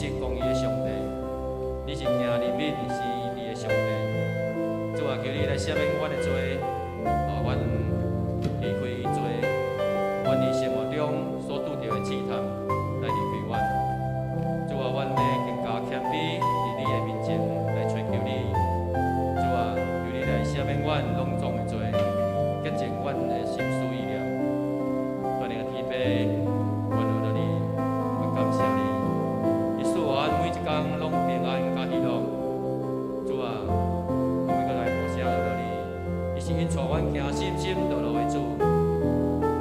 實公義的上帝，你是行憐憫、施醫治的上帝。主啊，求你來赦免阮的罪，予阮離開罪，阮佇生活中所拄著的試探來離開阮。主啊，阮欲更加謙卑佇你的面前來揣求你。主啊，求你來赦免阮攏總的罪，潔淨阮的心思意念。全能的天父，阮學著你，阮感謝你。你賜予阮每一工攏平安佮喜樂。主啊，阮欲閣來大聲學著你，你是引帶阮行深深道路的主。哈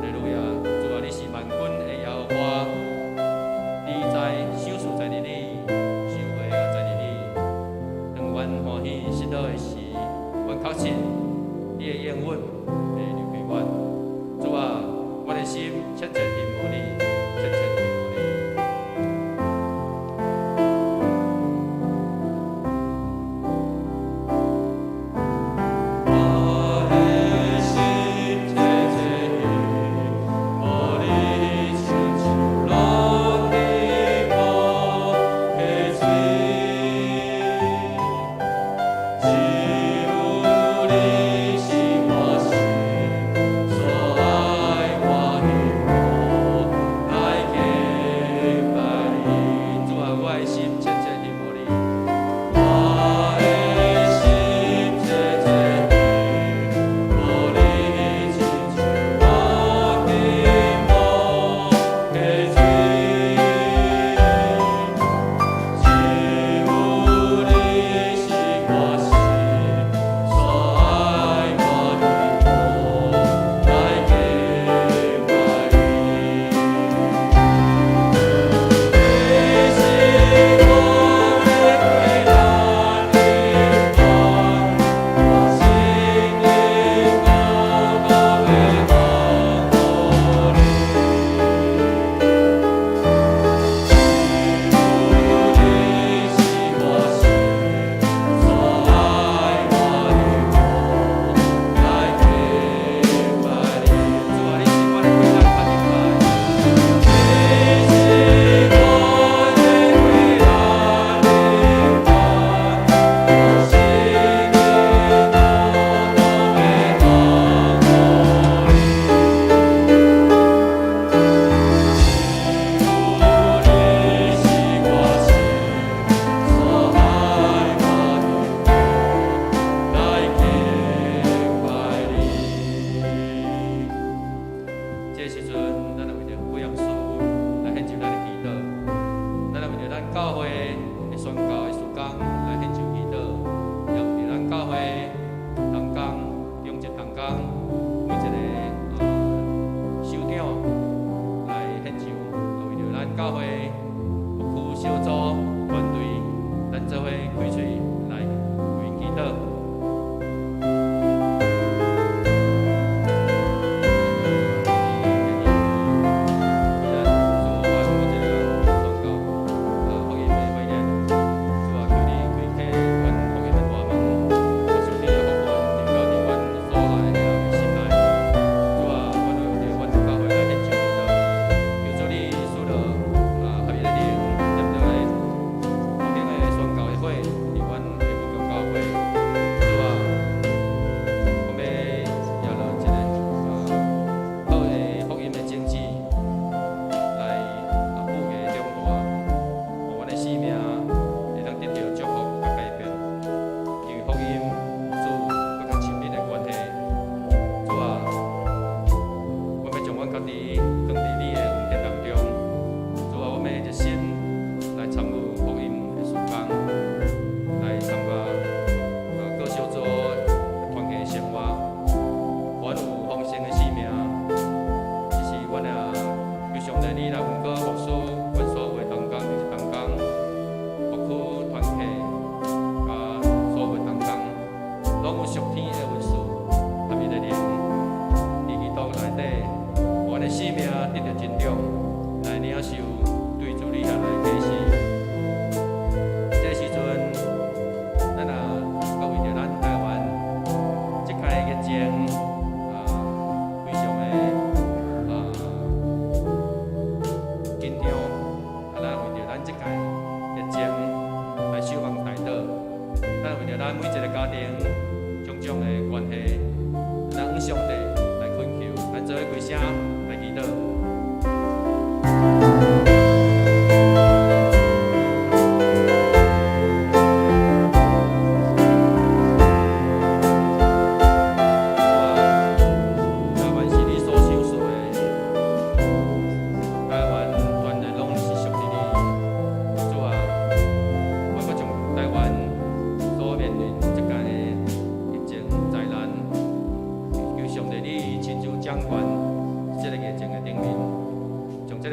利路亞！主啊，你是萬軍的耶和華，你知賞賜在佇你，收回也在佇你。當阮歡喜失落的時，阮確信你的應允會離開阮。主啊，阮的心切切渴慕你，切切渴慕你。我的心切切渴慕你，親像落地無溪水，只有你是我心。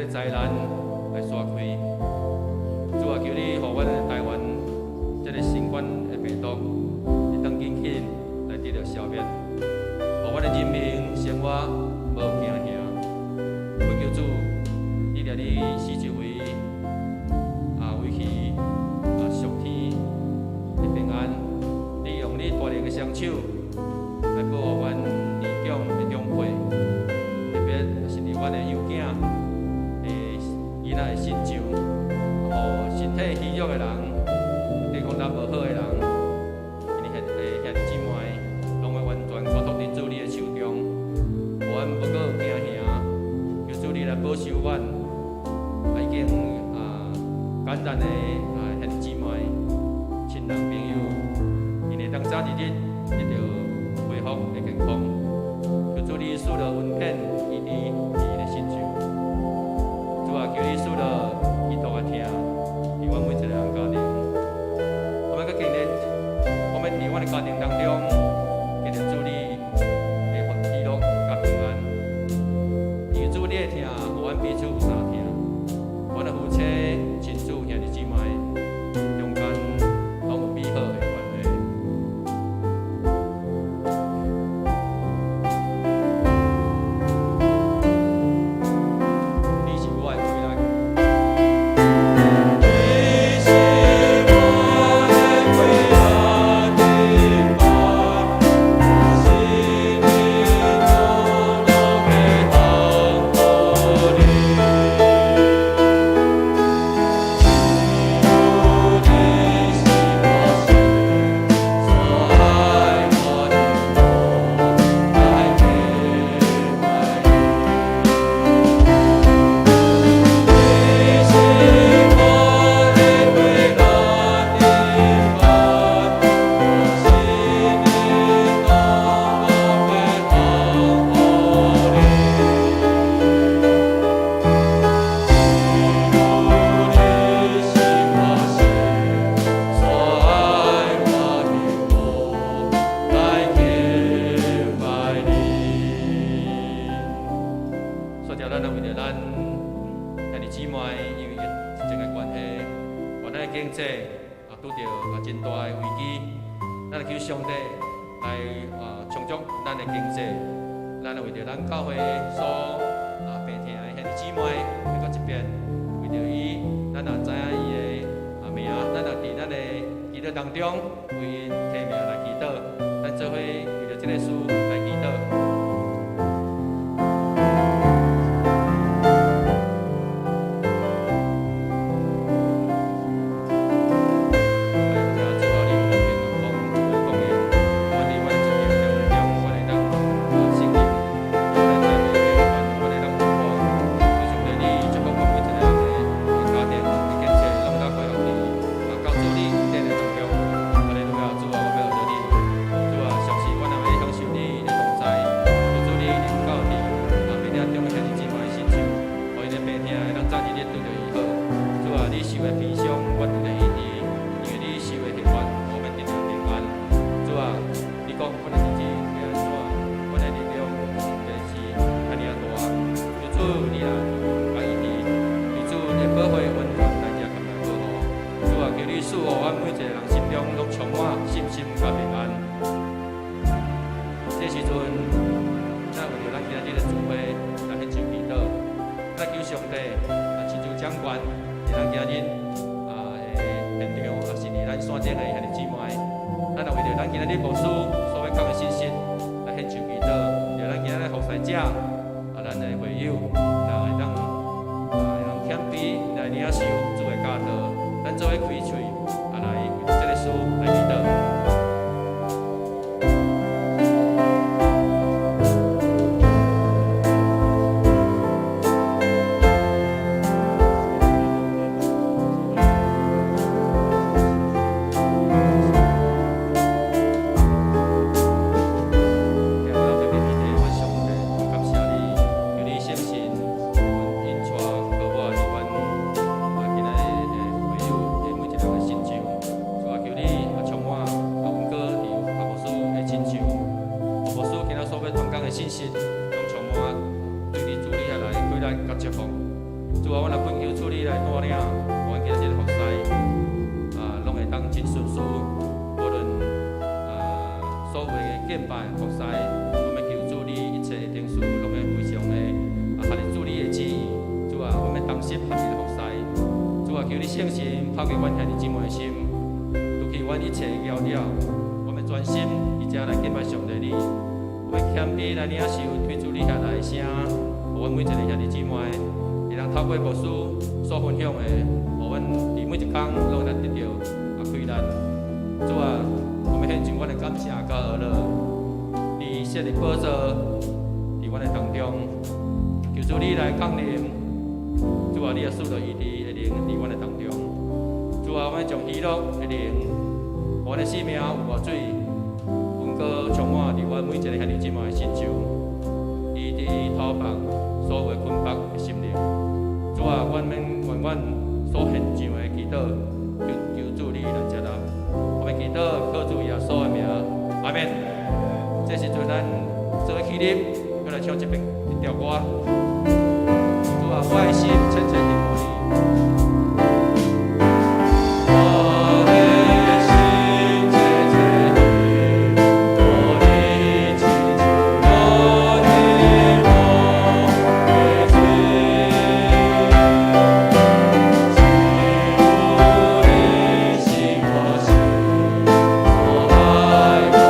災難來散開。主啊，求你予阮的台灣這个新冠的病毒會當緊緊來得著消滅，予阮的人民生活無驚嚇。懇求主，你掠你四周圍啊，維持啊屬天的平安，你用你大能的雙手來保護阮年長的長輩，特別是佇阮的幼囝的囡仔的身上，予身體虛弱的人、抵抗力無好的人，𪜶兄兄弟姊妹，攏會完全交託佇主你的手中，予阮無閣有驚嚇。求主你來保守阮已經啊感染的啊兄弟姊妹、親人朋友，𪜶會當早一日得著恢復的健康。求主你賜予恩典醫治佇𪜶的身上。主啊，求你賜予基督的疼，佇阮每一個人家庭。我們閣經歷，我們佇阮的家庭當中，經歷主你的喜樂佮平安。因為主你的疼，予阮彼此有相疼。阮的夫妻、親子、兄弟姊妹中間攏有美好的關係。你是我的歸來。你是我的歸來的伴，我心靈中的幸福你。只有你是我心所愛我的來敬拜你。你是我的歸來的伴，我心靈中的幸福你。只有你是我心所愛我的我來敬拜你。所以，咱為著咱兄弟姊妹，因為疫情的關係，予咱的經濟啊拄著啊真大的危機，咱求上帝來啊充足咱的經濟，咱為著咱教會所啊病疼的兄弟姊妹，閣一遍為著伊，咱也知影伊的啊名，咱也佇咱的祈禱當中為𪜶提名來祈禱，咱做伙為著這個事來祈禱。主啊，你有權柄講講的，阮佇阮的職場當中，阮會當啊勝任，阮的財務健全，阮會當突破。求上帝你祝福阮每一個人的啊家庭的經濟，攏當恢復佇啊到主你恩典的當中。哈利路亞，主啊，我欲學著你。主啊，相信阮若欲享受你的同在，求主你臨到佇啊病疼中的兄弟姊妹的身上，予𪜶的病疼會當早一日得著醫好。主啊，你受的鞭傷，阮得著醫治，因為你受的刑罰，我們得著平安。主啊，你講阮的日子會按怎？阮的力量便是遐爾仔大。求主你來共醫治，求主你的寶血完全來遮含來保護。主啊，求你賜予阮每一個人心中攏充滿信心佮平安。這時陣，咱為著咱今仔日的聚會來獻上祈禱，咱求上帝啊，親自掌權，佇咱今日啊的現場，也是佇咱線頂的兄弟姊妹，咱也為著咱今仔日牧師所欲講的信息來獻上祈禱，著咱今仔日服侍者啊，咱的會友，咱會當啊會當謙卑來領受主的教導，咱做伙開喙啊來為著這個事來祈禱。天父，特別謝謝阮上帝，感謝你，求你聖神引帶膏抹佇阮啊今仔日的會友的每一個人的身上。主啊，求你啊充滿啊恩膏佇啊牧師的身上，予牧師今仔所欲傳講的信息，攏充滿對你主你遐來的鼓勵佮祝福。主啊，阮來懇求主你來帶領，阮今日這個服侍啊，攏會當真順遂。無論所有的敬拜服侍，阮欲求主你一切的程序，攏會非常的合佇主你的旨意。主啊，阮欲同心合意來服侍。主啊，求你聖神拋過阮兄弟姊妹的心，除去阮一切的攪擾，阮欲專心佇遮來敬拜上帝你。阮欲謙卑來領受對主你遐來的聲，予阮每一个兄弟姊妹，會當透過牧師所分享的，予阮佇每一工攏會當得著開力。主啊，阮欲獻上阮的感謝佮呵咾，你設立寶座佇阮的當中，求主你來降臨。主啊，你也賜予醫治的靈佇阮的當中。主啊，阮將喜樂的靈，阮的生命有活水，溫膏充滿佇阮每一个兄弟姊妹的身上，醫治討放所有的捆綁的心靈。主啊，阮免願阮所獻上的祈禱，求求主你來接納。我們祈禱靠主耶穌的名，阿們。這時陣咱做伙起立，閣來唱一遍一條歌。主啊，我的心切切渴慕你。我的心切切渴慕你，親像露天無溪水。只有你是我心，所愛我的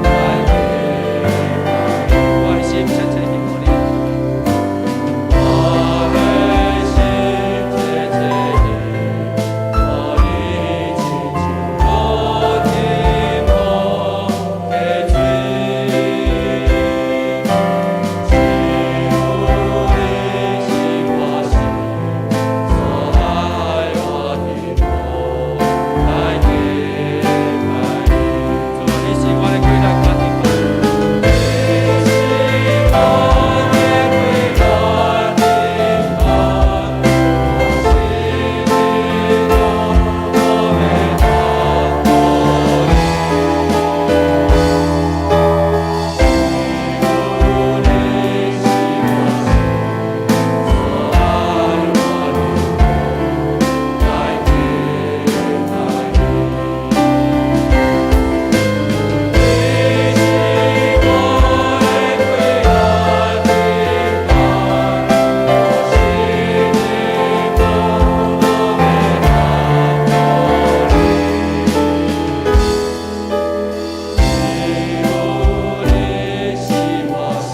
來敬拜你。我的心切切渴慕你。我的心切切渴慕你，親像露天無溪水。只有你是我心，所愛我的無來敬拜你。主啊，你是我的歸來甲敬拜。你是我的歸來敬拜，我心中我欲渴慕你。只有你是我心，所愛我的來敬拜你。你是我的歸來敬拜，我心中我欲渴慕你。只有你是我心，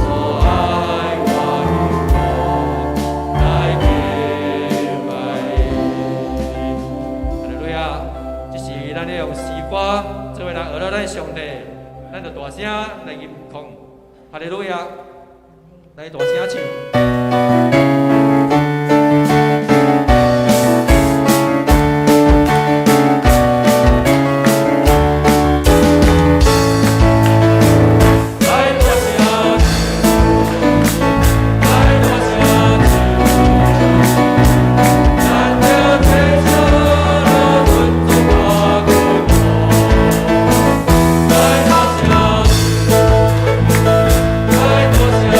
所愛我的來敬拜你。哈利路亞！這是咱咧用詩歌做伙來呵咾咱上帝，咱就大聲來吟唱。哈利路亞！來大聲唱。來大聲唱，來大聲唱，咱著提升尊崇大君王。來大聲唱，來大聲唱。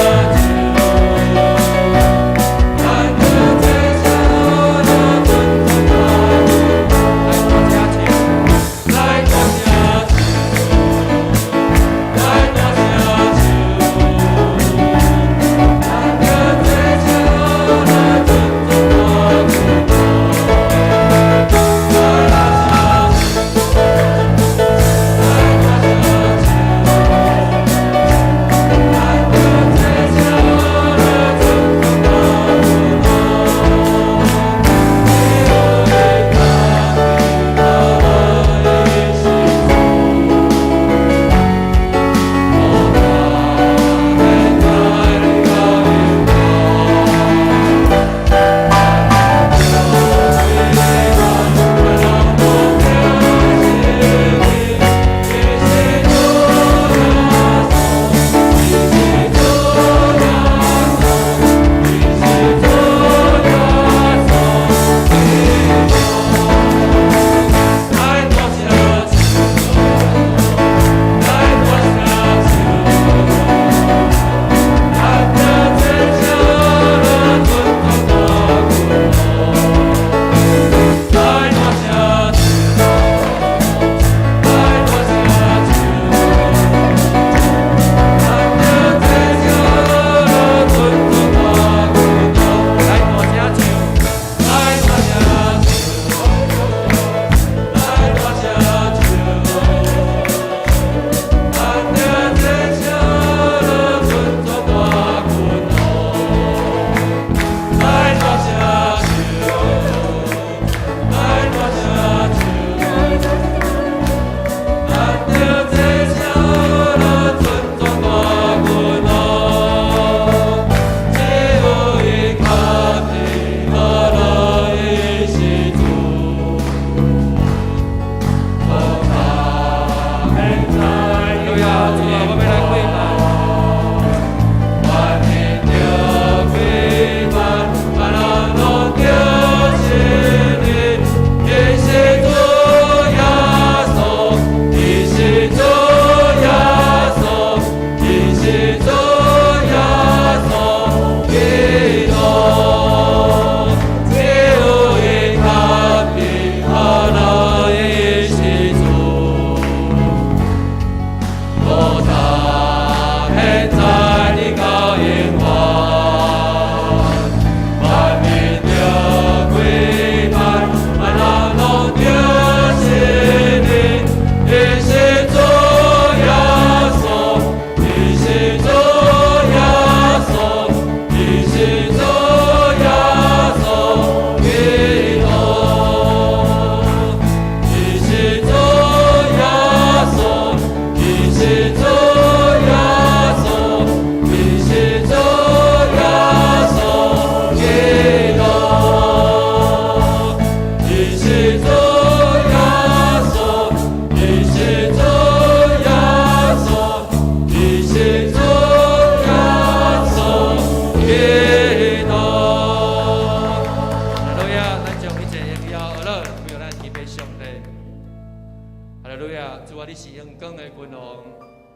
是榮光的君王，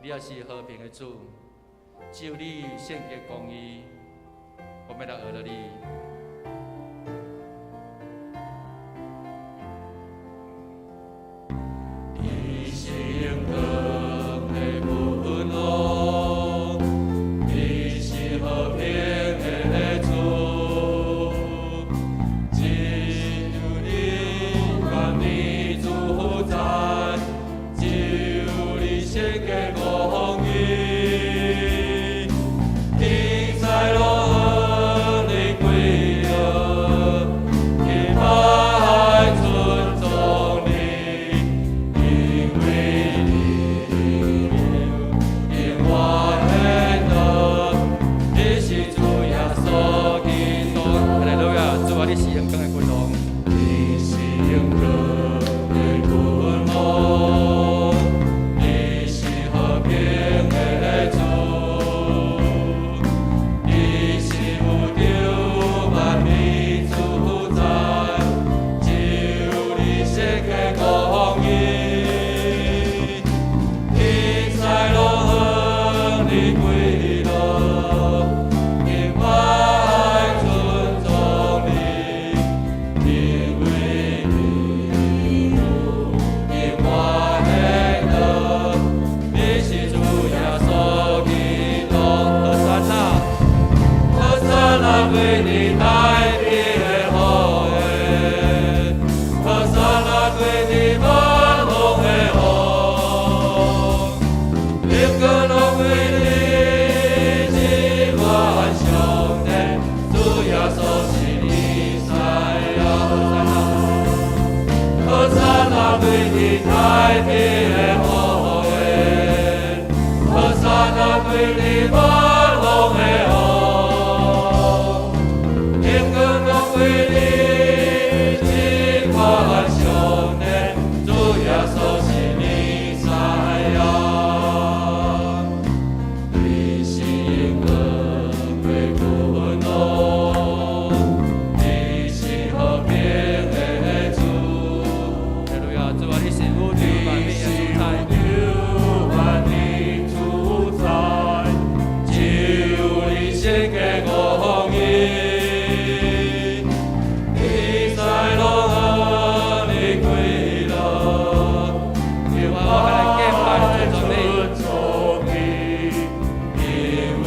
你也是和平的主，只有你聖潔公義，我們來學著你。你是榮光的君王，你是和平的主，只有你權能主宰，只有你聖潔公義，天災攏予你歸樂，敬拜尊崇你，因為你有永遠的，你是主耶穌基督。哈利路亞，主啊，你是榮光的君王，你是榮光的君王，你是和平的主，你是宇宙萬民主宰，只有你聖潔公義，天災攏予你歸樂，敬拜尊崇你，因為你有永遠的，你是主耶穌基督。和散那，和散那歸你太平的後裔，和散那歸你萬王的王，榮光攏歸你，這萬上帝，主耶穌是彌賽亞。和散那，和散那歸你太平的後裔，和散那歸你萬王的王，榮光攏歸你，這萬上帝，主耶穌是彌賽亞。你是榮光的君王，你是和平的主，哈利路亞，主啊，你是宇宙萬民的主宰，宇宙萬民主宰，只有你聖潔公義，天災攏予你歸樂，敬拜尊崇你，因為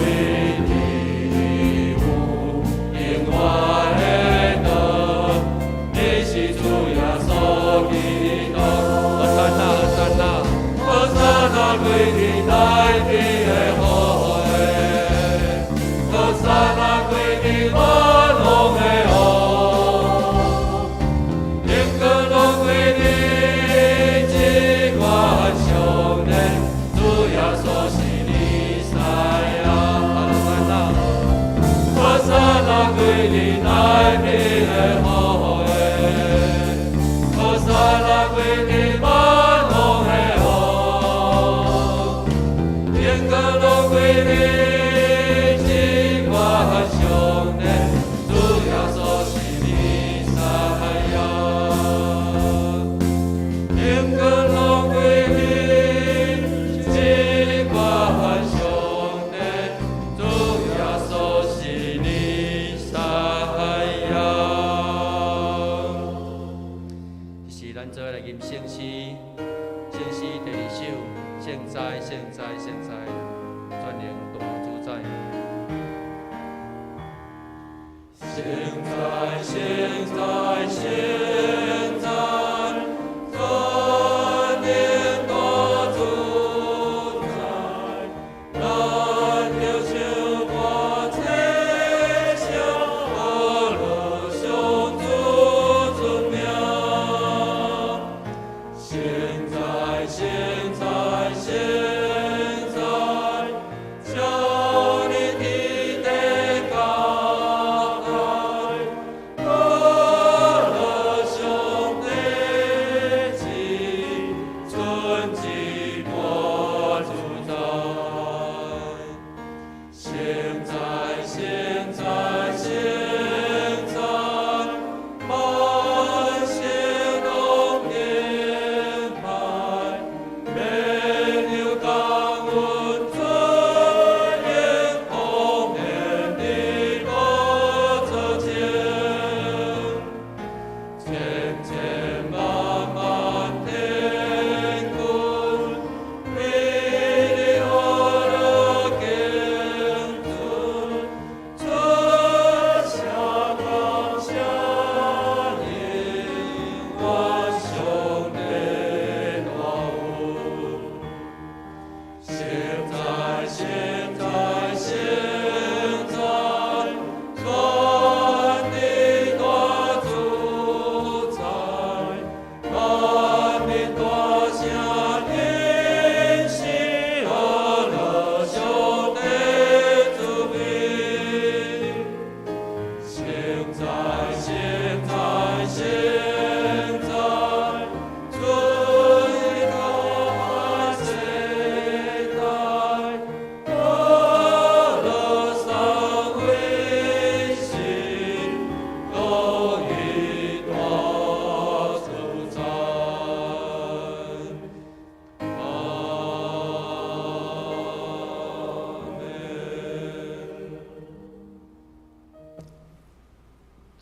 你有永遠的，你是主耶穌基督。和散那，和散那，和散那歸你太平的後裔，和散那歸你萬王的王，榮光攏歸你，這萬上帝，主耶穌是彌賽亞。和散那，和散那歸你太平的後裔，和散那歸你萬王的王，榮光攏歸你，這萬上帝，主耶穌是彌賽亞。榮光攏歸你，這萬上帝，主耶穌是彌賽亞。這是咱做伙來吟聖詩，聖詩第二首，聖哉，聖哉，聖哉，全能大主宰。聖哉，聖哉，聖哉，全能大主宰，咱著唱歌齊聲，學樂上主尊名。聖哉，聖哉，聖哉，超你天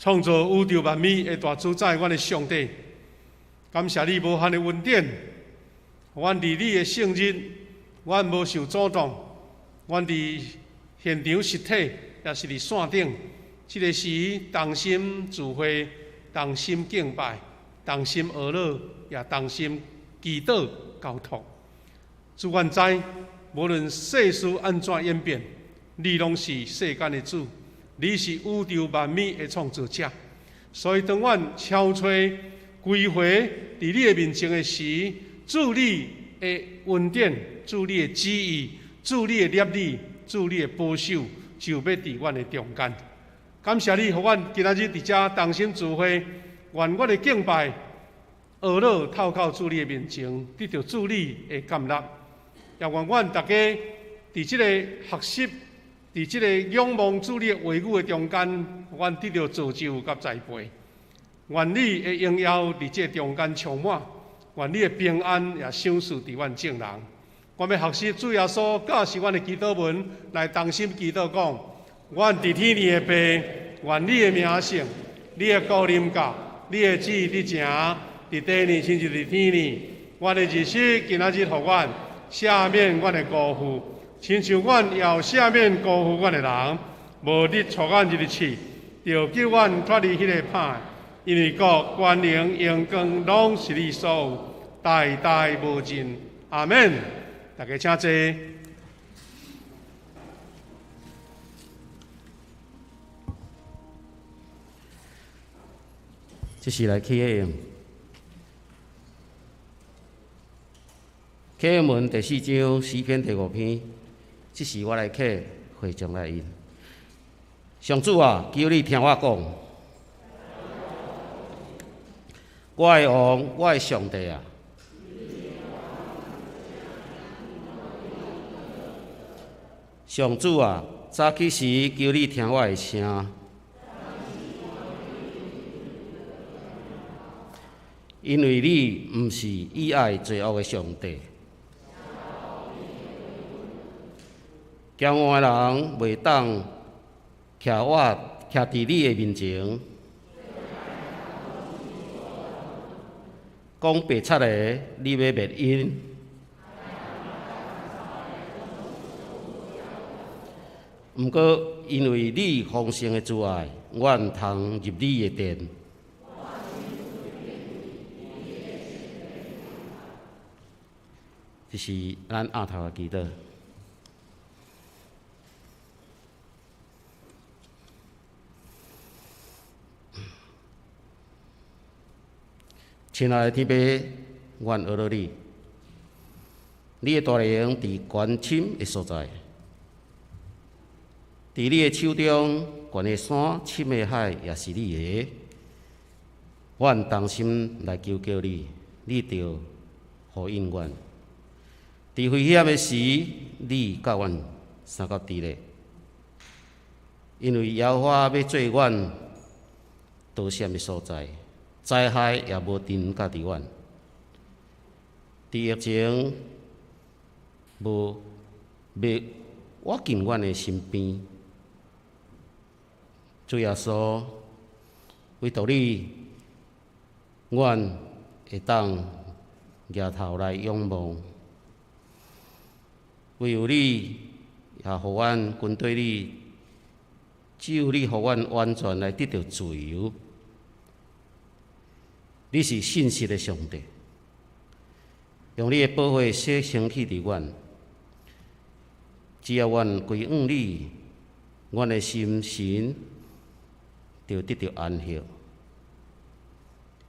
創造宇宙萬物的大主宰，阮的上帝，感謝你無限的恩典，阮佇你的聖日，阮無受阻擋，阮佇現場實體，也是佇線頂，這个時同心聚會，同心敬拜，同心哀禱，也同心祈禱交託。主，阮知，無論世事按怎演變，你攏是世間的主，你是宇宙萬物的創造者。所以當阮敲催歸回佇你的面前的時，主你的恩典，主你的旨意，主你的憐憫，主你的保守，就欲佇阮的中間。感謝你，予阮今仔日佇遮同心聚會，願阮的敬拜、哀禱透到主你的面前，得著主你的甘納。也願阮逐家佇這個學習、佇這個仰望主你的話語的中間，阮得著造就佮栽培。願你的榮耀佇這中間充滿，願你的平安也賞賜佇阮眾人。阮欲學習主耶穌教示阮的祈禱文，來同心祈禱講：阮佇天裡的父，願你的名聖，你的國臨到，你的旨意得成，佇地裡親像佇天裡。阮的日食今仔日予阮，赦免阮的辜負，親像阮也有赦免辜負阮的人，無得帶阮入去試，著救阮脫離彼个歹。因為國、權能、榮光，攏是你所有，代代無盡。阿們。大家請坐。這是來啟應。啟應文第四章詩篇第五篇，這是我來啟會眾來應。上主啊，求你聽我講。我的王，我的上帝啊！上主啊，早起時求你聽我的聲，因為你毋是喜愛罪惡的上帝。驕傲的人袂當徛我徛佇你的面前，講白賊的，你欲滅𪜶。毋過，因為你豐盛的慈愛，阮通入你的殿。這是咱額頭的祈禱。親愛的天父，阮阿羅你，你的大能佇懸深的所在，佇你的手中，懸的山、深的海也是你的。阮同心來求告你，你就呼應阮。佇危險的時，你佮阮相佮佇咧，因為耶和華欲做阮逃閃的所在，災害也無臨到佇阮。佇疫情無欲倚近阮的身邊，主耶穌，唯獨你，阮會當舉頭來仰望。唯有你，也予阮跟綴你，只有你予阮完全來得著自由。你是信實的上帝，用你的寶血洗清氣佇阮。只要阮歸向你，阮的心神就得著安息。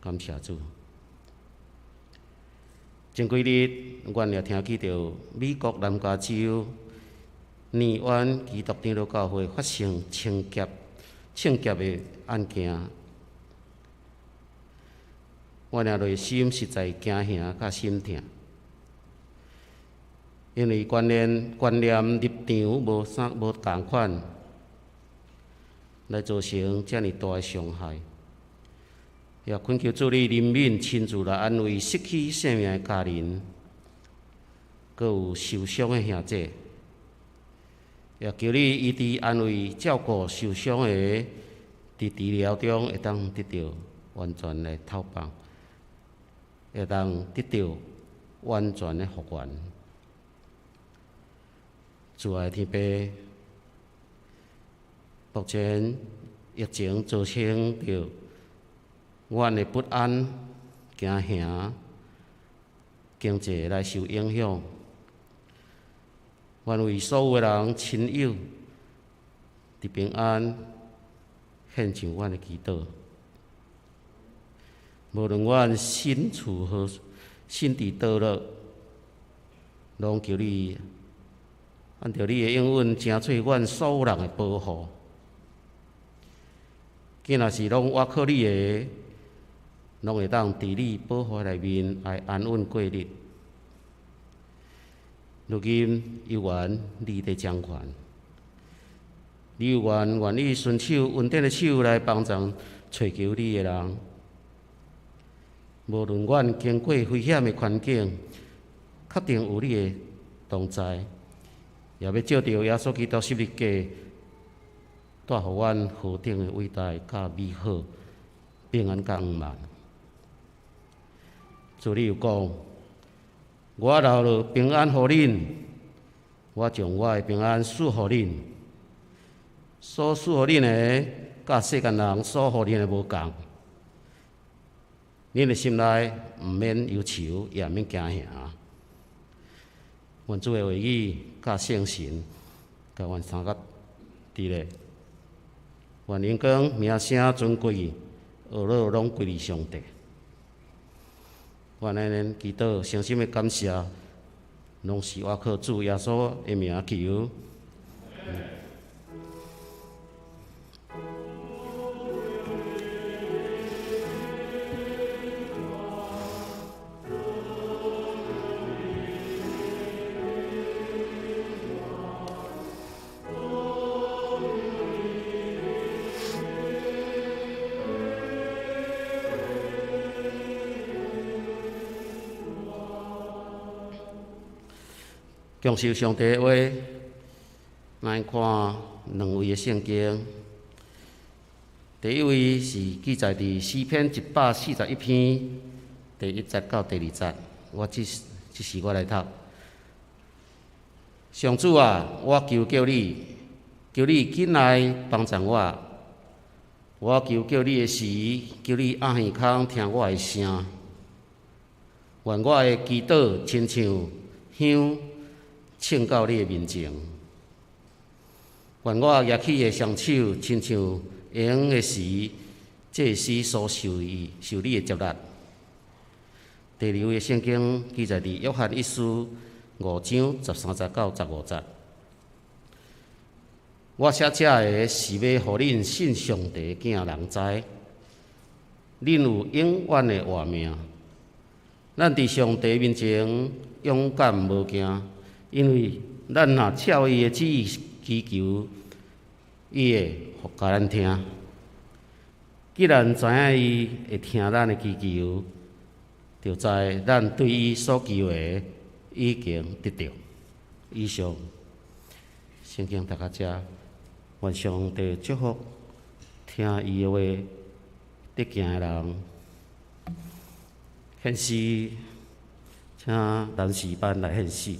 感謝主。前幾日，阮也聽見著美國南加州內灣基督長老教會發生槍劫的案件，阮也內心實在驚嚇佮心痛，因為觀念立場無啥無仝款，來造成遮爾大的傷害。也懇求主你憐憫，親自來安慰失去性命的家人，閣有受傷的兄弟。也求你醫治安慰照顧受傷的，佇治療中會當得著完全的透放，會當得著完全的復原。主愛的天父，目前疫情造成著阮的不安、驚嚇，經濟來受影響。願為所有的人親友佇平安獻上阮的祈禱。無論阮身處何身佇佗落，攏求你按著你的應允，成做阮所有人的保護。囝若是攏倚靠你的，攏會當佇你保護內面來安穩過日。如今猶原你佇掌權，你猶原願意伸手恩典的手來幫助揣求你的人。無論阮經過危險的環境，確定有你的同在，也欲藉著耶穌基督十字架，帶予阮何等的偉大佮美好、平安佮圓滿。主你有講，我留落平安予恁，我將我的平安賜予恁。所賜予恁的，佮世間人所予恁的無仝。恁的心內毋免憂愁，也毋免驚嚇。願主的話語佮聖神，共阮相佮佇咧。願榮光、名聲、尊貴，呵咾攏歸予上帝。阮按呢祈禱，誠心的感謝，攏是倚靠主耶穌的名求。享受上帝的話，咱看兩位的聖經。第一位是記載佇詩篇141篇第一節到第二節，我這這時我來讀。上主啊，我求叫你，求你緊來幫助我。我求叫你的時，求你掩耳孔聽我的聲。願我的祈禱親像香，衝到你的面前。願我舉起的雙手，親像閒的時，祭司所受伊受你的接納。第二位聖經記載佇約翰一書五章十三節到十五節。我寫這个是欲予恁信上帝囝人知，恁有永遠的活命。咱佇上帝面前勇敢無驚，因為咱若照伊的旨意祈求，伊會予咱聽。既然知影伊會聽咱的祈求，就知咱對伊所求的已經得著。以上聖經讀到遮，願上帝祝福聽伊的話得行的人。獻詩，請男士班來獻詩。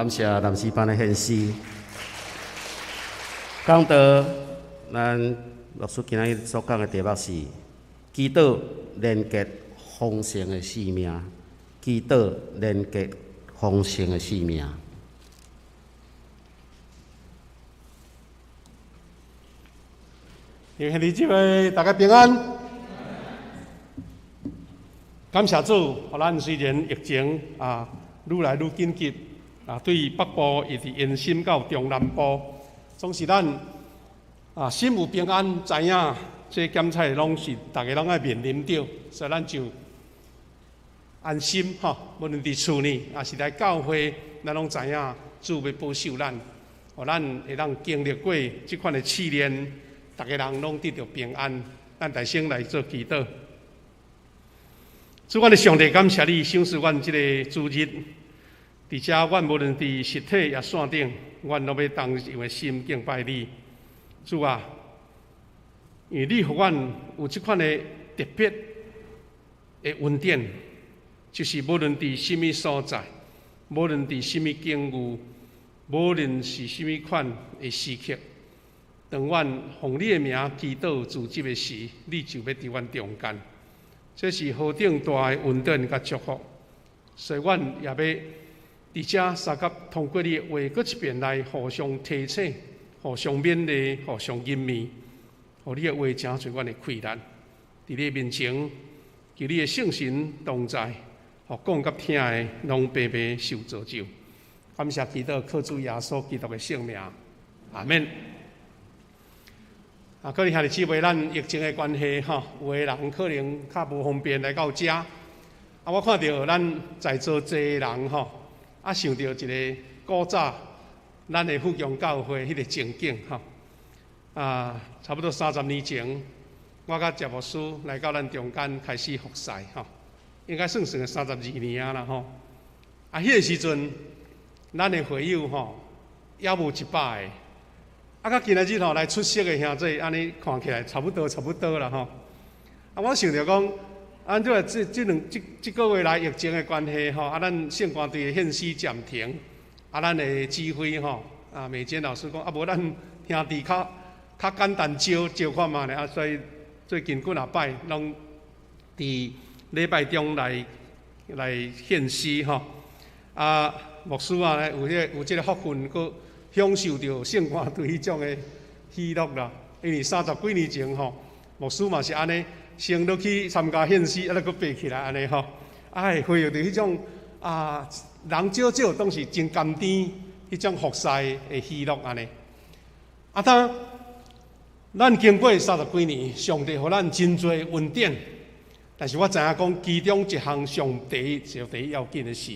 感謝南詩班的獻詩。講道，咱牧師今仔日所講的題目是祈禱連結豐盛的生命，祈禱連結豐盛的生命。兄弟姊妹，大家平安。感謝主，予咱雖然疫情啊愈來愈緊急啊，對北部一直延伸到中南部，總是咱啊心有平安，知影這檢測攏是逐家攏愛面臨著，所以咱就安心吼。無論佇厝呢，抑是來教會，咱攏知影主欲保守咱，予咱會當經歷過這款的試煉，逐家人攏得著平安。咱大聲來做祈禱。主，阮的上帝，感謝你賞賜阮這个主日，佇遮阮無論佇實體抑線頂，阮攏欲同樣的心敬拜你。主啊，因為你予阮有這款的特別的恩典，就是無論佇啥物所在，無論佇啥物境遇，無論是啥物款的時刻，當阮奉你的名祈禱主日的時，你就欲佇阮中間。這是何等大的恩典佮祝福，所以阮也欲佇遮相佮通過你的話，閣一遍來互相提醒、互相勉勵、互相引勉，予你的話成做阮的氣力。佇你的面前，求你的聖神同在，予講佮聽的攏白白受造就。感謝祈禱，靠主耶穌基督的聖名，阿們。啊，可能兄弟姊妹，咱疫情的關係吼，有的人可能較無方便來到遮。啊，我看著咱在座濟人吼，啊，想著一个古早咱的富強教會彼个情景吼。啊，差不多30年前，我佮謝牧師來到咱中間開始服侍吼，應該算算個32年啊啦吼。啊，彼个時陣，咱的會友吼，猶無100個。啊，佮今仔日吼來出席的兄弟，按呢看起來差不多，差不多啦吼。啊，我想著講，按怎這這兩這這個月來疫情的關係吼，啊，咱聖歌隊的獻詩暫停，啊，咱的指揮吼，啊，美娟老師講，啊，無咱兄弟較較簡單招招看覓咧，啊，所以最近幾若擺攏佇禮拜中來來獻詩吼。啊，牧師啊，有彼個有這个福分，閣享受著聖歌隊彼種的喜樂啦，因為30幾年前吼，牧師嘛是按呢，先落去參加獻詩，啊，閣爬起來按呢吼，啊，會回憶著彼種啊，人少少總是真甘甜，彼種服侍的喜樂按呢。啊，當咱經過30幾年，上帝予咱真濟恩典，但是我知影講，其中一項上第一、上第一要緊的是，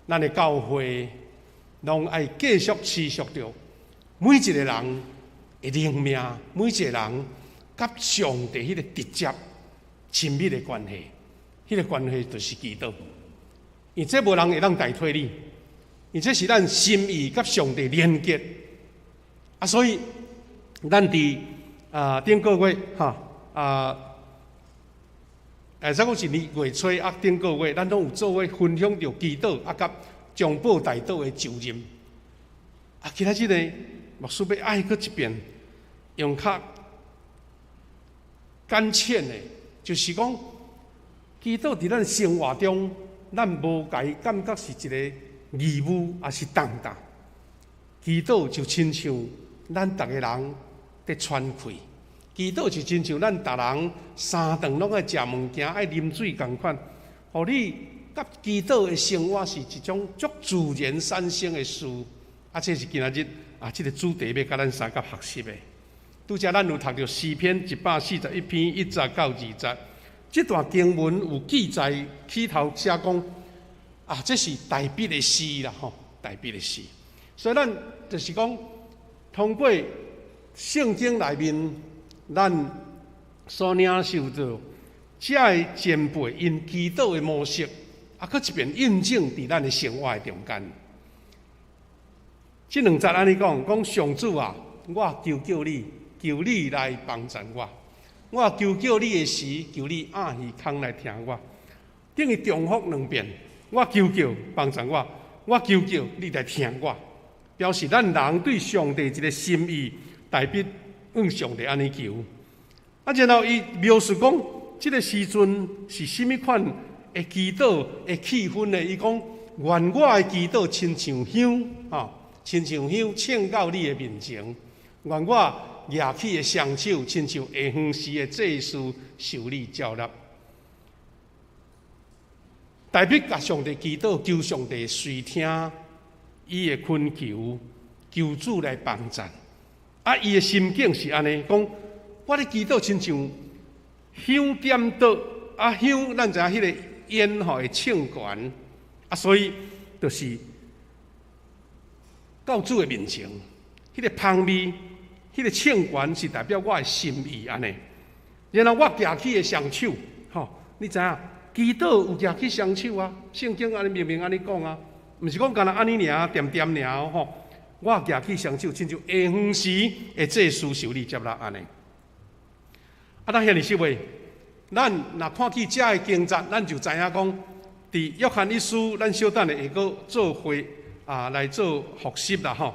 咱的教會。攏愛繼續持續著每一个人的靈命，每一个人佮上帝彼个直接親密的關係，彼个關係就是祈禱。因為這無人會當代替你，因為這是咱心意佮上帝連結。啊，所以咱佇啊頂個月哈啊，會使講是年月初啊頂個月，咱攏有做伙分享著祈禱啊，佮中保代禱的就任，啊，今仔日呢，牧師欲愛閣一遍，用較簡淺的，就是講，祈禱佇咱生活中，咱無共伊感覺是一个義務，抑是重擔。祈禱就親像咱逐个人佇喘氣，祈禱就親像咱逐人三頓攏愛食物件，愛啉水仝款，予你佮祈禱的生活是一種足自然產生的事，啊，這是今仔日啊，這个主題欲佮咱相佮學習的。拄才咱有讀著詩篇141篇1節到2節，這段經文有記載起頭寫講啊，這是大衛的詩啦，吼，大衛的詩。所以咱就是講，通過聖經內面，咱所領受著這个前輩𪜶祈禱的模式。啊，閣一遍印證佇咱的生活的中間。這兩節按呢講，講上主啊，我求叫你，求你來幫贊我。我求叫你的時，求你掩耳空來聽我。等於重複兩遍，我求叫幫贊我，我求叫你來聽我，表示咱人對上帝一个心意，大衛向上帝按呢求。啊，然後伊描述講，這个時陣是啥物款的祈禱的氣氛呢？伊講，願我的祈禱親像香，吼，親像香，衝到你的面前。願我舉起的雙手，親像下昏時的祭司受你接納。大衛共上帝祈禱，求上帝垂聽伊的懇求，求主來幫贊。啊，伊的心境是按呢，講我咧祈禱親像香點桌，啊香，咱知影彼个煙吼會衝懸，啊，所以就是到主的面前，彼个芳味，彼个衝懸是代表我的心意按呢。然後我舉起的雙手，吼，你知影？祈禱有舉起雙手啊，聖經按呢明明按呢講啊，毋是講干焦按呢爾，恬恬爾吼。我舉起雙手，親像下昏時的祭司受你接納按呢。啊，咱遐爾實話，咱若看見遮的經節，咱就知影講，佇約翰一書，咱小等下會閣做伙啊來做複習啦吼。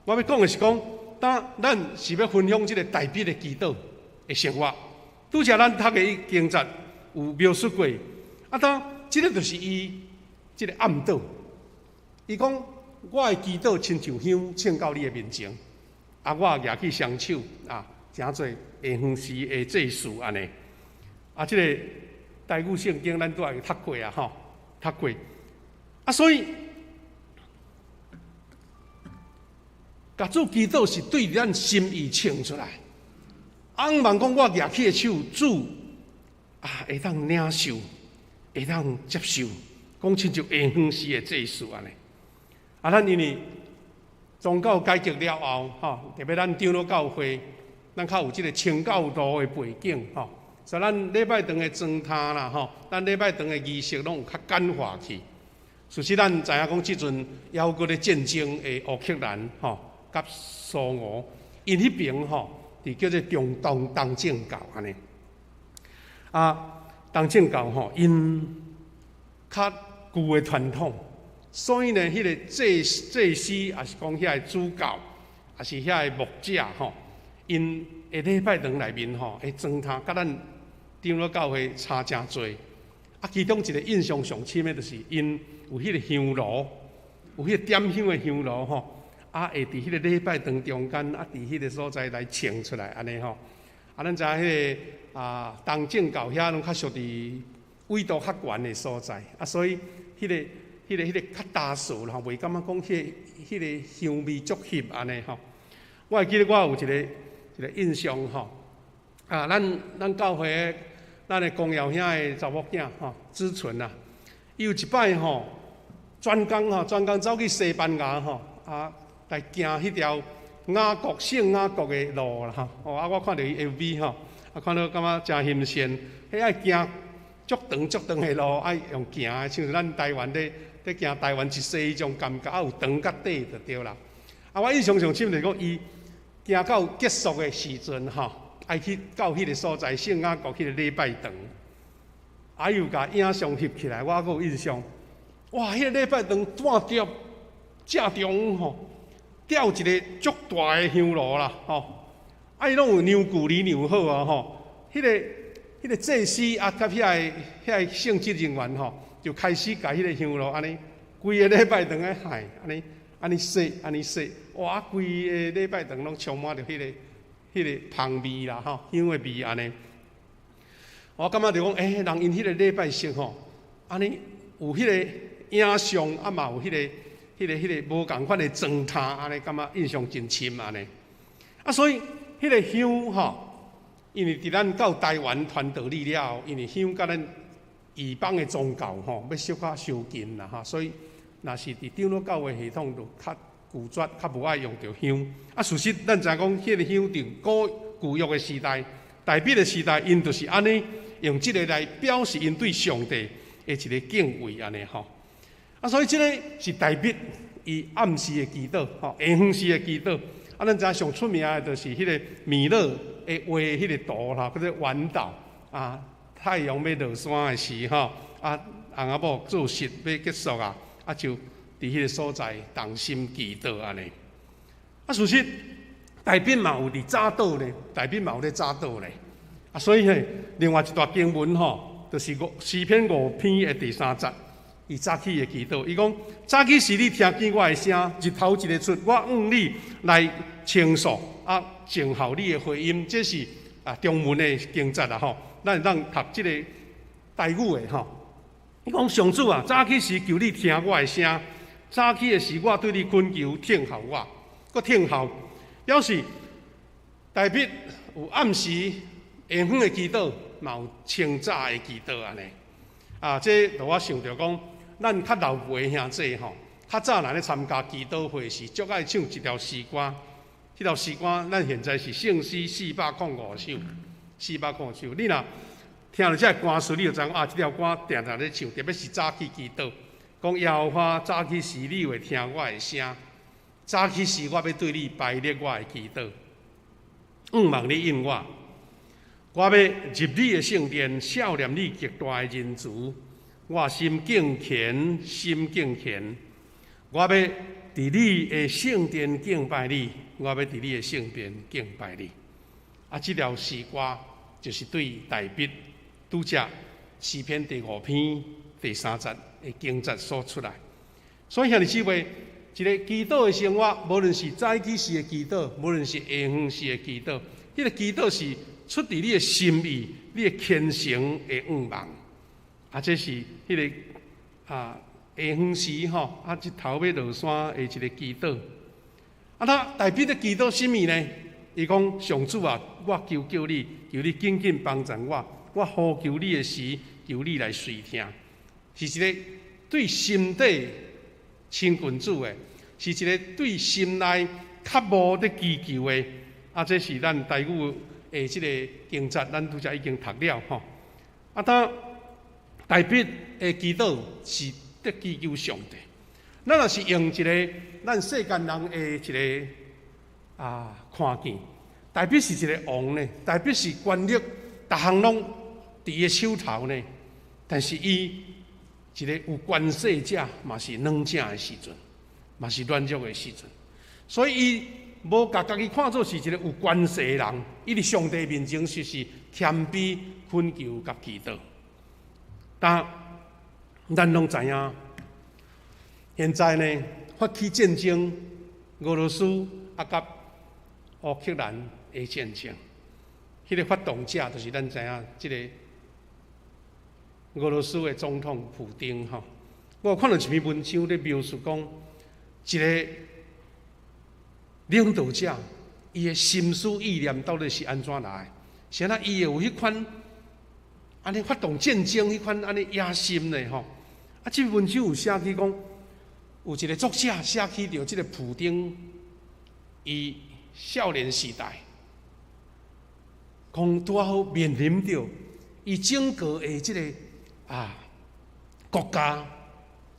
我欲講的是講，當咱是欲分享這个大衛的祈禱的生活。拄才咱讀的經節有描述過。啊，當這个就是伊這个暗禱。伊講，我的祈禱親像香，衝到你的面前。啊，我舉起雙手啊，成做下昏時的祭司按呢。啊，這个台語聖經咱拄仔有讀過啊，吼，讀過。啊，所以，共主祈禱是對咱心意呈出來。啊，毋茫講我舉起的手，主啊會當領受，會當接受，講親像下昏時的祭司按呢。啊，咱因為宗教改革了後，吼，特別咱長老教會，咱較有這个清教徒的背景，吼，所以咱禮拜堂的裝呾啦，吼，咱禮拜堂的儀式攏有較簡化去。事實咱知影講，這陣猶閣咧戰爭的烏克蘭，吼，佮蘇俄，𪜶彼爿吼，佇叫做中東東正教按呢。啊，東正教吼，𪜶較舊的傳統，所以呢，彼个祭祭司，抑是講遐个主教，抑是遐個牧者吼，𪜶的禮拜堂內面吼，會裝呾，佮咱長老教會差誠濟。啊，其中一个印象上深的，就是𪜶有彼个香爐，有彼个點香的香爐吼，啊，會佇彼个禮拜堂中間，啊，佇彼个所在來呈出來，按呢吼。啊，咱知影彼个啊，東正教遐攏較屬佇緯度較懸的所在，啊，所以彼个、彼个、彼个較焦燥啦，袂感覺講彼個香味足翕按呢吼。我會記得我有一個印象吼，啊，咱教會咱的光耀兄的查某囝吼，子純啊，伊有一擺吼，專工吼，專工走去西班牙吼，啊，來行彼條雅各聖雅各的路啦吼。哦，啊，我看著伊 FB 吼，啊，看到感覺誠欣鮮，彼愛行足長足長的路，愛用行的，像咱台灣咧行台灣一世彼種感覺，啊，有長佮短就對啦。啊，我印象上深就是講，伊行到結束的時陣吼，愛去到彼个所在聖雅各彼个禮拜堂，啊，伊有共影像翕起來，我閣有印象。哇，彼个禮拜堂拄著正中吼，吊一个足大的香爐啦，吼！啊，伊攏有量距離量好啊，吼！彼个祭司啊，佮遐個聖職人員吼，就開始共彼个香爐按呢，規个禮拜堂咧害，按呢按呢洗，按呢洗，哇！規个禮拜堂攏充滿著彼個芳味啦，吼，香的味按呢。我感覺就講，欸，人𪜶彼個禮拜式吼，按呢有彼個影像，啊嘛有彼個無仝款的裝呾，按呢感覺印象真深按呢。啊，所以彼個香吼，因為佇咱到台灣傳道理了後，因為香佮咱異邦的宗教吼，欲小可相近啦吼，所以若是佇長老教會系統就較拒絕，較無愛用著香。啊，事實咱知影講，彼個香佇古舊約的時代、大衛的時代，𪜶就是按呢用這个來表示𪜶對上帝的一个敬畏按呢吼。啊，所以這个是大衛伊暗時的祈禱，吼，下昏時的祈禱。啊，咱知影上出名的就是彼个米勒的畫彼个圖啦，叫做晚禱啊，太陽欲落山的時吼，啊，翁仔某做穡欲結束啊，啊就佇彼个所在同心祈禱按呢。啊，事實大衛嘛有佇早禱呢，大衛嘛有咧早禱咧。啊，所以嘿，另外一段經文吼，就是詩篇五篇的第三節，伊早起的祈禱，伊講早起時你聽見我的聲，日頭一个出，我向你來傾訴，啊，靜候你的回音，這是啊中文的經節啦吼。咱會當讀這個台語的吼。伊講上主啊，早起時求你聽我的聲，早起的時我對你懇求，聽候我，閣聽候，表示大衛有暗時下昏的祈禱，嘛有清早的祈禱按呢。啊，這予我想著講，咱較老輩兄弟吼，較早若咧參加祈禱會時，足愛唱一條詩歌。這條詩歌，咱現在是聖詩405首，405首。你若聽著這个歌詞，你就知影啊，這條歌定定咧唱，特別是早起祈禱，講耶和華早起時，你會聽我的聲；早起時，我欲對你排列我的祈禱，向望你應我。我欲入你的聖殿，數念你極大的仁慈。我心敬虔，心敬虔。我欲佇你的聖殿敬拜你，我欲佇你的聖殿敬拜你。啊，這條詩歌就是對大衛拄才詩篇第五篇第三節的經節所出來。所以兄弟姊妹，一个祈禱的生活，無論是早起時的祈禱，無論是下昏時的祈禱，彼個祈禱是出佇你的心意、你的虔誠的願望。啊，這是彼個啊下昏時吼，啊日頭欲落山的一个祈禱。啊，那大衛咧祈禱啥物呢？伊講上主啊，我求叫你，求你緊緊幫助我。我呼求你的時，求你來垂聽。是一个對心底親近主的，是一个對心內渴慕咧祈求的。啊，這是咱台語的這个經節，咱拄才已經讀了吼。啊，當大衛的祈禱是咧祈求上帝。咱若是用一个咱世間人的一个啊看見，大衛是一个王呢，大衛是權力，逐項攏佇伊手頭呢。但是伊一个有權勢者，嘛是軟者的時陣，嘛是軟弱的時陣，所以伊無共家己看做是一个有權勢的人，伊佇上帝面前實是謙卑懇求佮祈禱。但咱攏知影，現在呢發起戰爭，俄羅斯啊佮烏克蘭的戰爭，彼個發動者就是咱知影這個俄羅斯的總統普丁吼。我有看到一篇文章咧描述講，一個領導者伊的心思意念到底是按怎來的？是按怎伊會有彼款按呢發動戰爭彼款按呢野心呢？吼！啊，這篇文章有寫起講，有一個作者寫起著這个普丁，伊少年時代，講拄好面臨著伊整個的這個啊國家，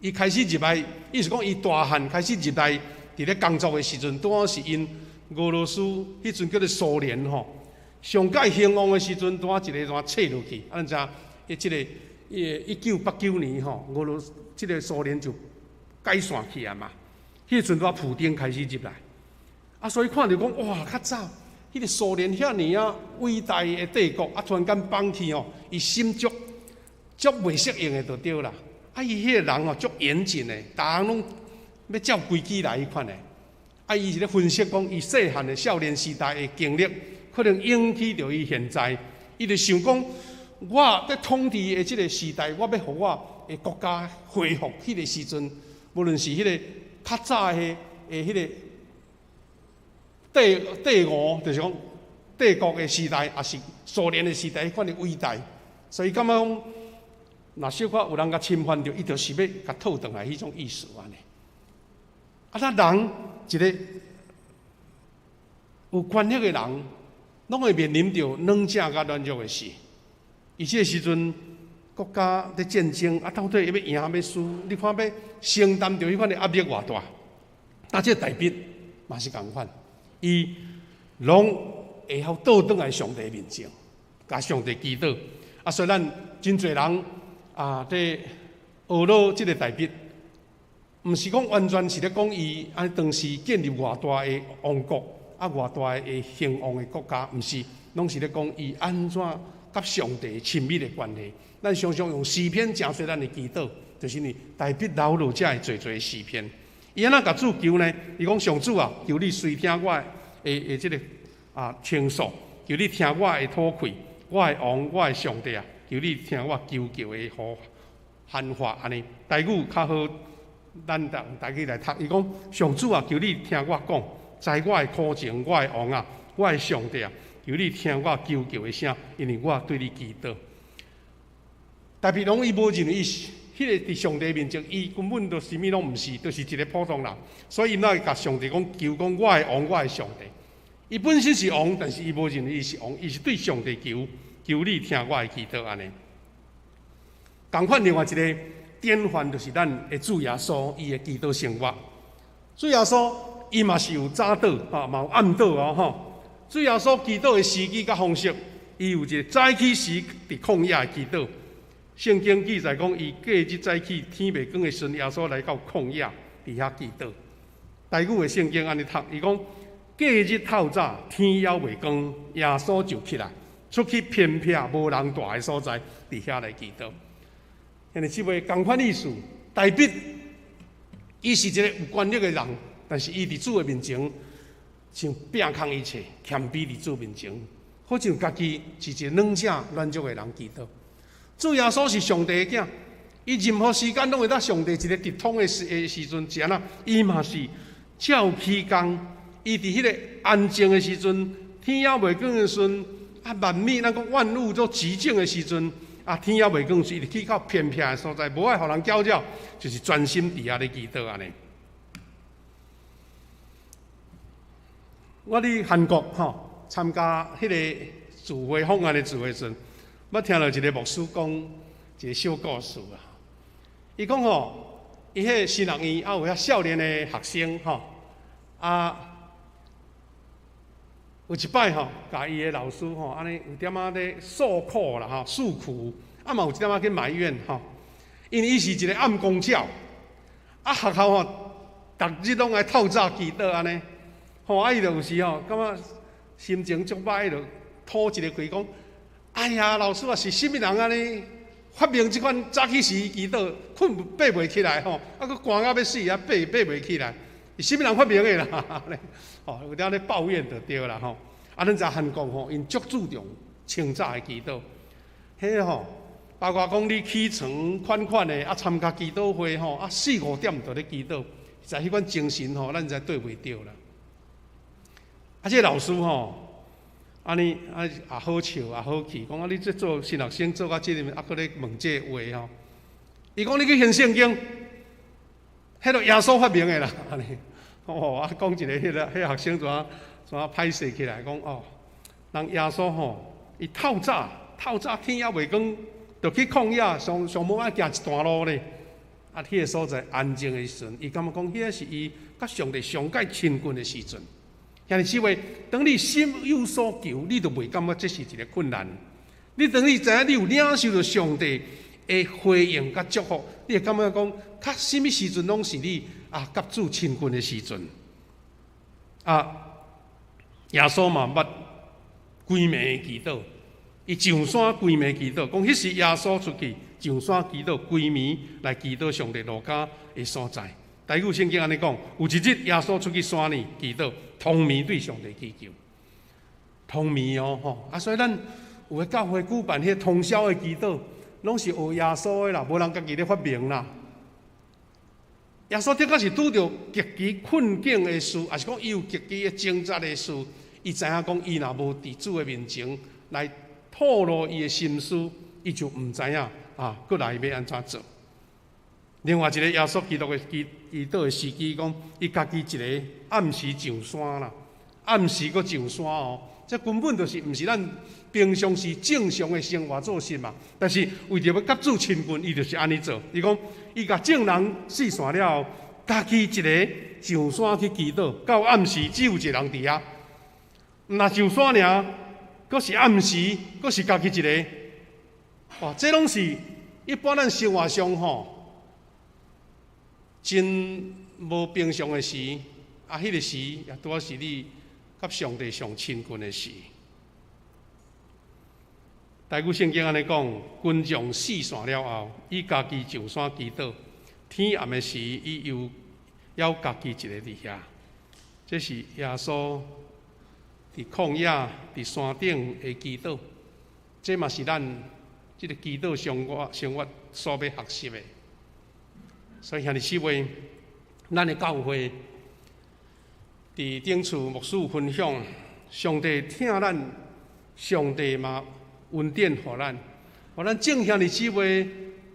伊開始入來，意思講伊大漢開始入來，佇咧工作的時陣，拄好是𪜶俄羅斯彼陣叫做蘇聯吼，上蓋興旺的時陣，拄好一个怎切落去，啊，咱知伊這個1989年吼，俄羅斯這个蘇聯就解散去啊嘛。彼陣拄好普丁開始入來，啊，所以看著講哇，較早彼個蘇聯遐爾仔偉大的帝國，啊，突然間崩去吼，伊心足足袂適應的就對啦。啊，伊彼個人吼足嚴謹的，逐項攏欲照規矩來彼款的。啊，伊是咧分析講，伊細漢的少年時代的經歷，可能引起著伊現在，伊就想講，我佇統治的這个時代，我欲予我的國家恢復彼个時陣，無論是彼个較早的彼个帝俄，就是講帝國的時代，抑是蘇聯的時代，彼款的偉大，所以感覺講，若小可有人共侵犯著，伊就是欲共討轉來彼種意思按呢。啊，咱人一个有權力的人，攏會面臨著軟者佮軟弱的時。伊這个時陣，國家咧戰爭，啊，到底欲贏欲輸？你看欲承擔著彼款的壓力偌大？啊，這個大衛嘛是仝款，伊攏會曉倒轉來上帝面前，共上帝祈禱。啊，所以咱真濟人啊，佇學老這个大衛，毋毋是講完全是咧講伊按當時建立偌大的王國，啊偌大的興旺的國家，毋是，攏是咧講伊按怎佮上帝親密的關係。咱常常用詩篇誠濟咱的祈禱，就是因為大衛流落遮的濟濟詩篇。伊按怎共主求呢？伊講上主啊，求你垂聽我的這个傾訴，求你聽我的討氣，我的王，我的上帝啊，求你聽我求救的呼喊話按呢。台語較好，咱用台語來讀。伊講上主啊，求你聽我講，知我的苦情，我的王啊，我的上帝啊，求你聽我求救的聲，因為我對你祈禱。大衛攏伊無認為伊是彼个佇上帝面前，伊根本就啥物攏毋是，就是一个普通人。所以伊哪會共上帝講求講我的王，我的上帝。伊本身是王，但是伊無認為伊是王，伊是對上帝求，求你聽我的祈禱按呢。仝款另外一个典範就是咱的主耶穌伊的祈禱生活。主耶穌伊嘛是有早禱，吼，嘛有暗禱哦，吼。主耶穌祈禱的時機佮方式，伊有一个早起時佇曠野的祈禱。聖經記載講，伊隔日早起天未光的時陣，耶穌來到曠野，佇遐祈禱。台語的聖經按呢讀，伊講隔日透早天猶未光，耶穌就起來，出去偏僻無人蹛的所在，佇遐來祈禱。兄弟姊妹，仝款意思，大衛伊是一个有權力的人，但是伊佇主的面前，像摒空一切，謙卑佇主面前，好像家己是一个軟弱軟弱的人祈禱。主耶穌是上帝的囝，伊任何時間攏會當上帝一个直通的時陣，是按怎？伊嘛是照起工，伊佇彼个安靜的時陣，天猶未光的時陣，萬物咱講萬物都寂靜的時陣，天猶未光時，伊就去到偏僻的所在，無愛予人攪擾，就是專心佇遐咧祈禱按呢。我佇韓國吼參加彼个聚會方案的聚會時陣，捌聽著一个牧師講一个小故事啊。伊講吼，伊彼个神學院有遐少年的學生吼，有一擺吼，共伊的老師吼，按呢有點仔咧訴苦啦吼，訴苦，嘛有一點仔去埋怨吼，因為伊是一个暗公教，學校吼，逐日攏愛透早祈禱按呢，吼，伊就有時吼，感覺心情足歹，就吐一个氣講。哎呀，老師啊，是啥物人按呢發明這款早起時祈禱，睏爬袂起來吼，閣寒到欲死啊，爬袂起來，是啥物人發明的啦？吼，有點咧抱怨就對啦吼。咱知韓國吼，𪜶足注重清早的祈禱，彼吼，包括講你起床款款的，參加祈禱會吼，四五點就咧祈禱，實在彼款精神吼，咱實在對袂著啦。這个老師吼。按呢也好笑也好氣，講你這做神學生做到這个，閣咧問這個話吼。伊講你去翻聖經，彼个耶穌發明的啦。按呢，哦，講一个彼个彼學生怎怎歹勢起來，講哦，人耶穌吼，伊透早透早天猶未光，就去曠野上上無愛行一段路咧。彼个所在安靜的時陣，伊感覺講彼个是伊佮上帝上蓋親近的時陣。兄弟姊妹，當你心有所求，你就袂感覺這是一个困難。你當你知影你有領受著上帝的回應佮祝福，你會感覺講，較啥物時陣攏是你佮主親近的時陣。耶穌嘛捌規暝祈禱，伊上山規暝祈禱，講彼時耶穌出去上山祈禱，規暝來祈禱上帝路加的所在。台語聖經按呢講，有一日耶穌出去山裡祈禱，通暝對上帝祈求，通暝哦吼！所以咱有的教會舉辦彼个通宵的祈禱，攏是學耶穌的啦，無人家己咧發明啦。耶穌的確是拄著極其困境的事，抑是講伊有極其的掙扎的事，伊知影講伊若無佇主的面前來吐露伊的心思，伊就毋知影閣來欲按怎做。另外一个耶穌基督的祈禱的時機，講伊家己一个暗時上山啦，暗時閣上山哦，這根本就是毋是咱平常時正常的生活作息嘛。但是為著欲佮主親近，伊就是按呢做。伊講，伊共眾人四散了後，家己一个上山去祈禱，到暗時只有一个人佇遐。毋若上山爾，閣是暗時，閣是家己一个。哇，這攏是一般咱生活上吼。真無平常的時，啊，彼個時也拄好是你佮上帝上親近的時。台語聖經按呢講，群眾四散了後，伊家己上山祈禱。天暗的時，伊又猶家己一个佇遐。這是耶穌佇曠野、佇山頂的祈禱。這嘛是咱這个祈禱生活所欲學習的。所以兄弟姊妹，咱的教會佇頂次牧師分享，上帝疼咱，上帝嘛恩典予咱，予咱眾兄弟姊妹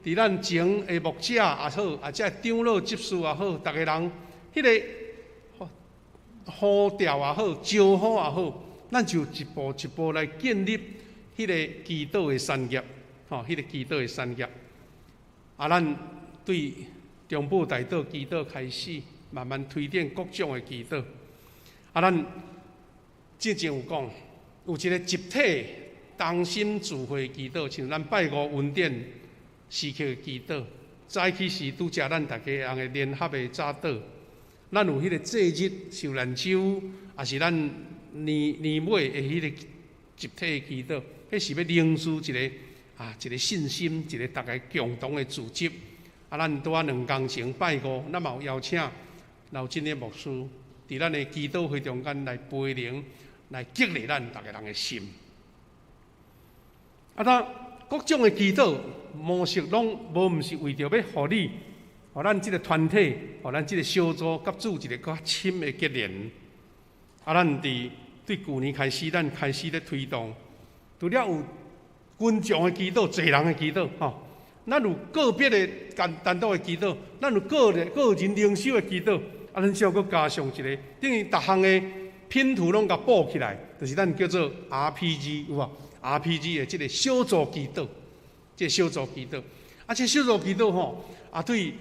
佇咱前的牧者也好，或者長老執事也好，逐个人彼个呼召也好，招呼也好，咱就一步一步來建立彼个祈禱的產業，吼，彼个祈禱的產業。啊，咱對中部大島祈禱開始，慢慢推展各種的祈禱。啊，咱之前有講，有一个集體同心聚會祈禱，像咱拜五恩典時刻的祈禱，早起時拄才咱逐家人的聯合的早禱。咱有彼个祭日受難週，抑是咱年年尾的彼個集體的祈禱，彼是欲凝聚一个啊，一个信心，一个逐家共同的組織。啊，咱拄仔兩工前拜五，咱嘛有邀請劉振的牧師，佇咱的祈禱會中間來陪靈，來激勵咱逐个人的心。啊，當各種的祈禱模式攏無毋是為著欲予你，予咱這个團體，予咱這个小組，佮主一个較深的結連。啊，咱佇對舊年開始，咱開始咧推動，除了有群眾的祈禱、濟人的祈禱，吼，咱有個別的單單獨的祈禱，咱有個人個人靈修的祈禱，啊，咱只閣加上一个，等於逐項的拼圖攏共補起來，就是咱叫做 RPG 有無？RPG 的這个小組祈禱，這个小組祈禱，啊，這個小組祈禱吼，啊，對，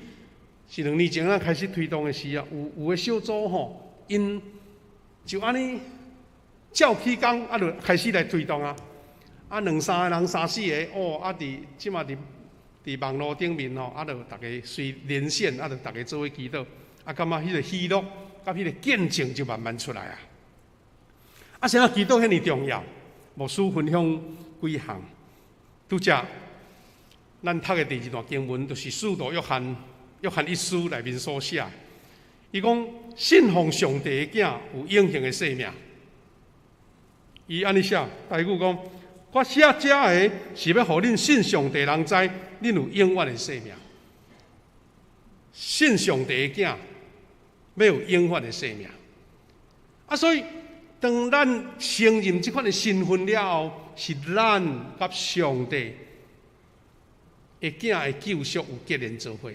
是兩年前咱開始推動的時啊，有有的小組吼，𪜶就按呢照起工，啊，就開始來推動啊，啊，兩三个人、三四个，哦，啊，佇這馬佇佇網路頂面吼，啊，就逐家隨連線，啊，就逐家做伙祈禱，啊，感覺彼个喜樂，佮彼个見證就慢慢出來啊。啊，啥祈禱遐爾重要？牧師分享幾項，拄才咱讀的第二段經文，就是使徒約翰，約翰一書內面所寫。伊講信奉上帝的囝有永恆的生命。伊按呢寫，台語講：我寫這个是欲予恁信上帝人知，恁有永遠的生命。信上帝的囝，欲有永遠的生命。啊，所以當咱承認這款的身份了後，是咱佮上帝的囝的救贖有結連做伙。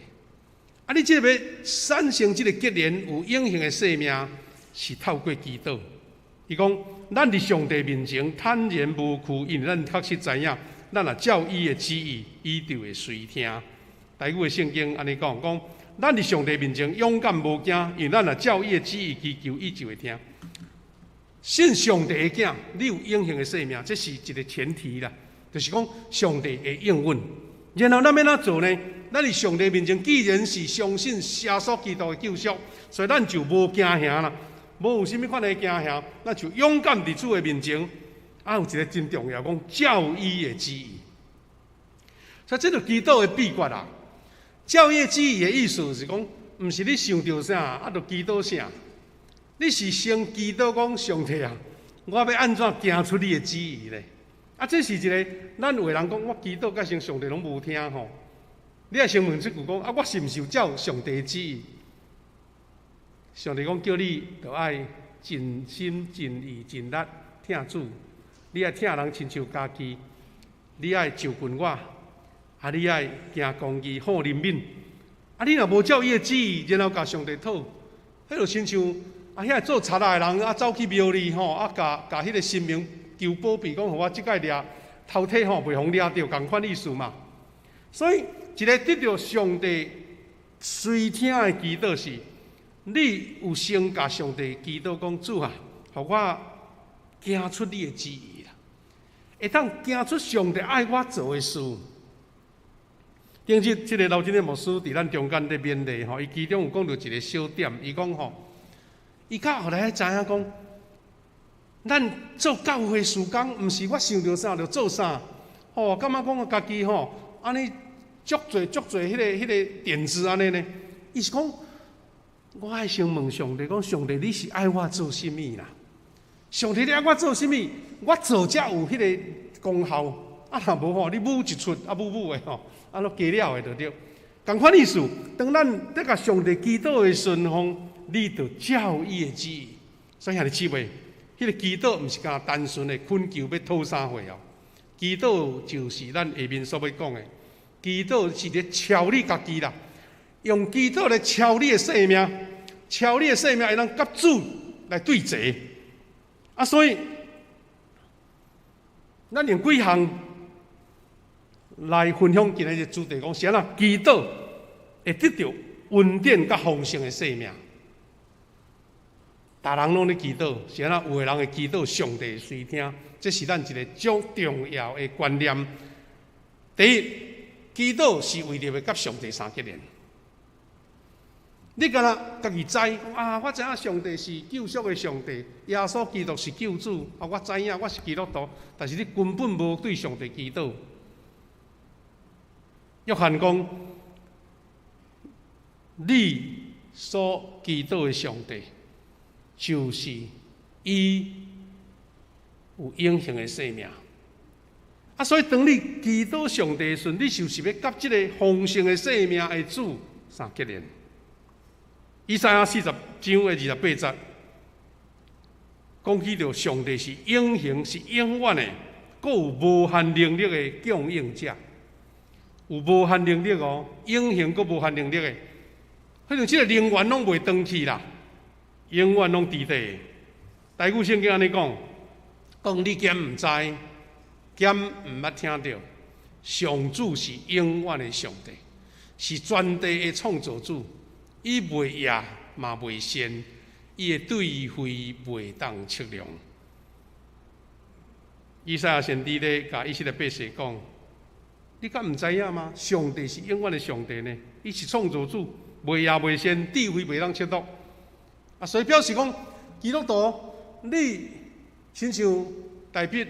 啊，你這个欲產生這个結連有永恆的生命，是透過祈禱。伊講，咱佇上帝面前坦然無懼，因為咱確實知影，咱若照伊的旨意，伊就會垂聽。台語的聖經按呢講，講咱佇上帝面前勇敢無驚，因為咱若照伊的旨意祈求，伊就會聽。信上帝的囝，你有永恆的生命，這是一个前提啦。就是講上帝會應允。然後咱欲按怎做呢？咱佇上帝面前，既然是相信耶穌基督的救贖，所以咱就無驚嚇啦，無有啥物款的驚嚇，咱就勇敢佇主的面前。啊，有一个真重要，講照伊的旨意。所以這就祈禱的秘訣啦。照伊的旨意的意思是講，毋是你想著啥，啊，就祈禱啥。你是先祈禱講上帝啊，我欲按怎行出你的旨意咧？啊，這是一个咱有的人講，我祈禱甲成上帝攏無聽吼。你愛先問這句講，啊，我是毋是有照上帝的旨意？上帝講叫你，著愛盡心盡意盡力疼主，你愛疼人親像家己，你愛就近我，啊，你愛行公義、好憐憫。啊，你若無照伊的旨意，然後共上帝討，彼就親像啊，遐做賊仔的人啊，走去廟裡吼，啊，共共彼个神明求保庇，講予我這擺掠頭䖙吼，袂予掠著，仝款意思嘛。所以，一个得著上帝垂聽的祈禱是，你有先共上帝祈禱講，主啊，予我行出你的旨意啦，會當行出上帝愛我做的事。頂日這个劉振的牧師佇咱中間咧勉勵吼，伊其中有講著一个小點，伊講吼，伊較予咱知影講，咱做教會事工，毋是我想著啥就做啥，吼，感覺講家己吼，按呢足濟足濟彼个點子按呢呢，伊是講，我愛先問上帝，講上帝你是愛我做啥物啦？上帝你愛我做啥物？我做才有彼个功效。啊，若無吼，你舞一出啊，舞舞的吼，啊，攏加了的就對。仝款意思，當咱咧共上帝祈禱的時陣吼，你就照伊的旨意。所以兄弟姊妹，彼个祈禱毋是干單純的懇求欲討啥貨哦。祈禱就是咱下面所欲講的，祈禱是咧超你家己啦，用祈禱來超你的生命，超你的生命會當佮主來對齊。啊，所以咱用幾項來分享今日的主題，講是按怎祈禱會得著恩典佮豐盛的生命。逐人攏咧祈禱，是按怎有的人會祈禱，上帝會垂聽，這是咱一个足重要的觀念。第一，祈禱是為著欲佮上帝相結連。你敢若家己知講啊？我知影上帝是救贖的上帝，耶穌基督是救主啊！我知影我是基督徒，但是你根本無對上帝祈禱。約翰講：你所祈禱的上帝，就是伊有永恆的生命。啊，所以當你祈禱上帝的時陣，你就是欲佮這个豐盛的生命的主相結連。以賽亞40章的28節，講起著上帝是永恆、是永遠的，閣有無限能力的供應者，有無限能力哦，永恆閣無限能力的，彼種這个能源攏袂斷去啦，永遠攏佇底。台語聖經按呢講，講你敢毋知，敢毋捌聽著，上主是永遠的上帝，是全地的創造主。伊袂夜嘛袂睡，伊的智慧袂當測量。以賽亞先知咧，共以色列百姓講：你敢毋知影嗎？上帝是永遠的上帝呢，伊是創造主，袂夜袂睡，智慧袂當測度。啊，所以表示講，基督徒你親像大衛，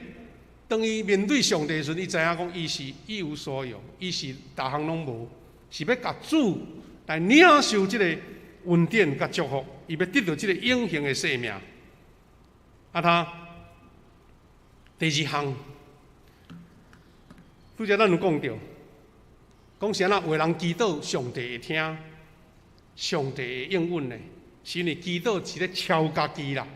當伊面對上帝的時陣，伊知影講伊是一無所有，伊是逐項攏無，是欲共主來領受這个恩典佮祝福，伊欲得著這个永恆的生命。啊，他第二項，拄才咱有講著，講是按怎有的人祈禱，上帝會聽，上帝會應允的，是因為祈禱是咧超家己啦。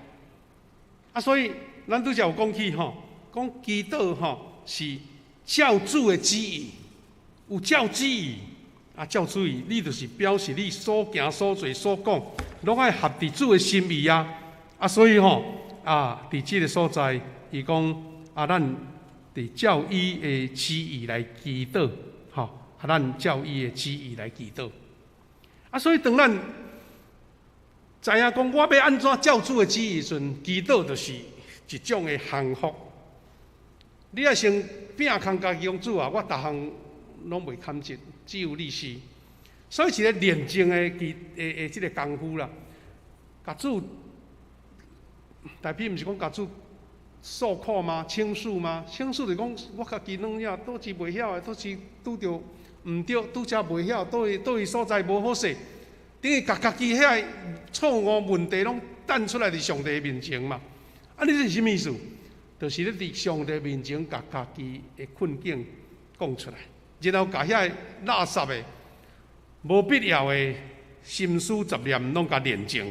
啊，所以咱拄才有講起吼，講祈禱吼是照主的旨意，有照旨意。啊，照主意，你就是表示你所行所做所講，攏愛合佇主的心意啊！啊，所以吼，啊，佇這个所在，伊講啊，咱佇照伊的旨意來祈禱，吼，啊，咱照伊的旨意來祈禱。啊，所以當咱知影講我欲按怎照主的旨意時陣，祈禱就是一種的降服。你愛先摒空家己講主啊，我逐項攏袂堪得。只有你是，所以一个煉淨的祈的的這个功夫啦。共主，大衛毋是講共主訴苦嗎？傾訴嗎？傾訴就講我家己軟弱，佗一袂曉的，佗一拄著毋對，拄才袂曉，佗位佗位所在無好勢，等於共家己遐个錯誤問題攏擲出來佇上帝面前嘛。啊，你這是啥物意思？就是咧佇上帝面前共家己的困境講出來。然後共遐个垃圾的、無必要的心思雜念攏共煉淨。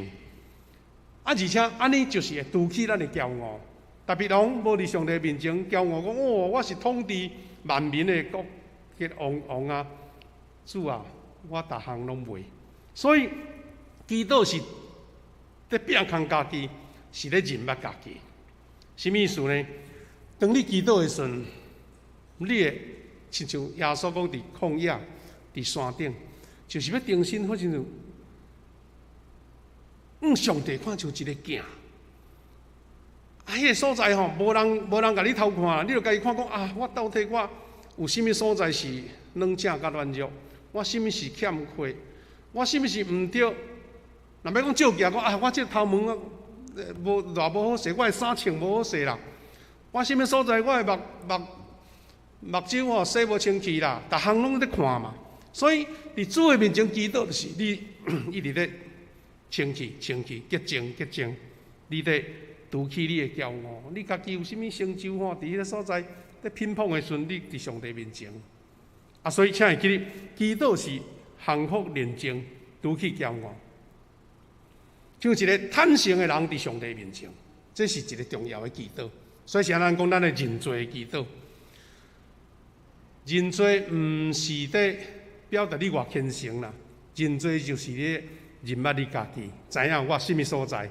啊，而且按呢就是會除去咱的驕傲。大衛王無佇上帝面前驕傲講：哦，我是統治萬民的國的王王啊！主啊，我逐項攏袂。所以祈禱是咧摒空家己，是咧認捌家己。啥物意思呢？當你祈禱的時陣，你會親像耶穌講佇曠野、佇山頂，就是欲重新好親像，向上帝看像一个鏡。啊，彼个所在吼，無人無人共你偷看，你就家己看講啊，我到底我有有啥物所在是軟正佮軟弱？我啥物是欠缺？我啥物是毋對？若欲講照鏡講啊，我這頭毛啊，無偌無好勢，我的衫穿無好勢啦。我啥物所在，我的目目睭吼洗無清氣啦，逐項攏咧看嘛。所以佇主的面前祈禱，就是你一直咧清氣、清氣、潔淨、潔淨。你咧除去你的驕傲，你家己有啥物成就吼？佇彼个所在咧品捧的時陣，你佇上帝面前。啊，所以請會記得，祈禱是降服認證，除去驕傲。像一個坦誠的人佇上帝面前，這是一個重要的祈禱。所以，啥人講咱的認罪的祈禱？認罪毋是咧表達你偌虔誠啦，認罪就是咧認捌你家己，知影我啥物所在，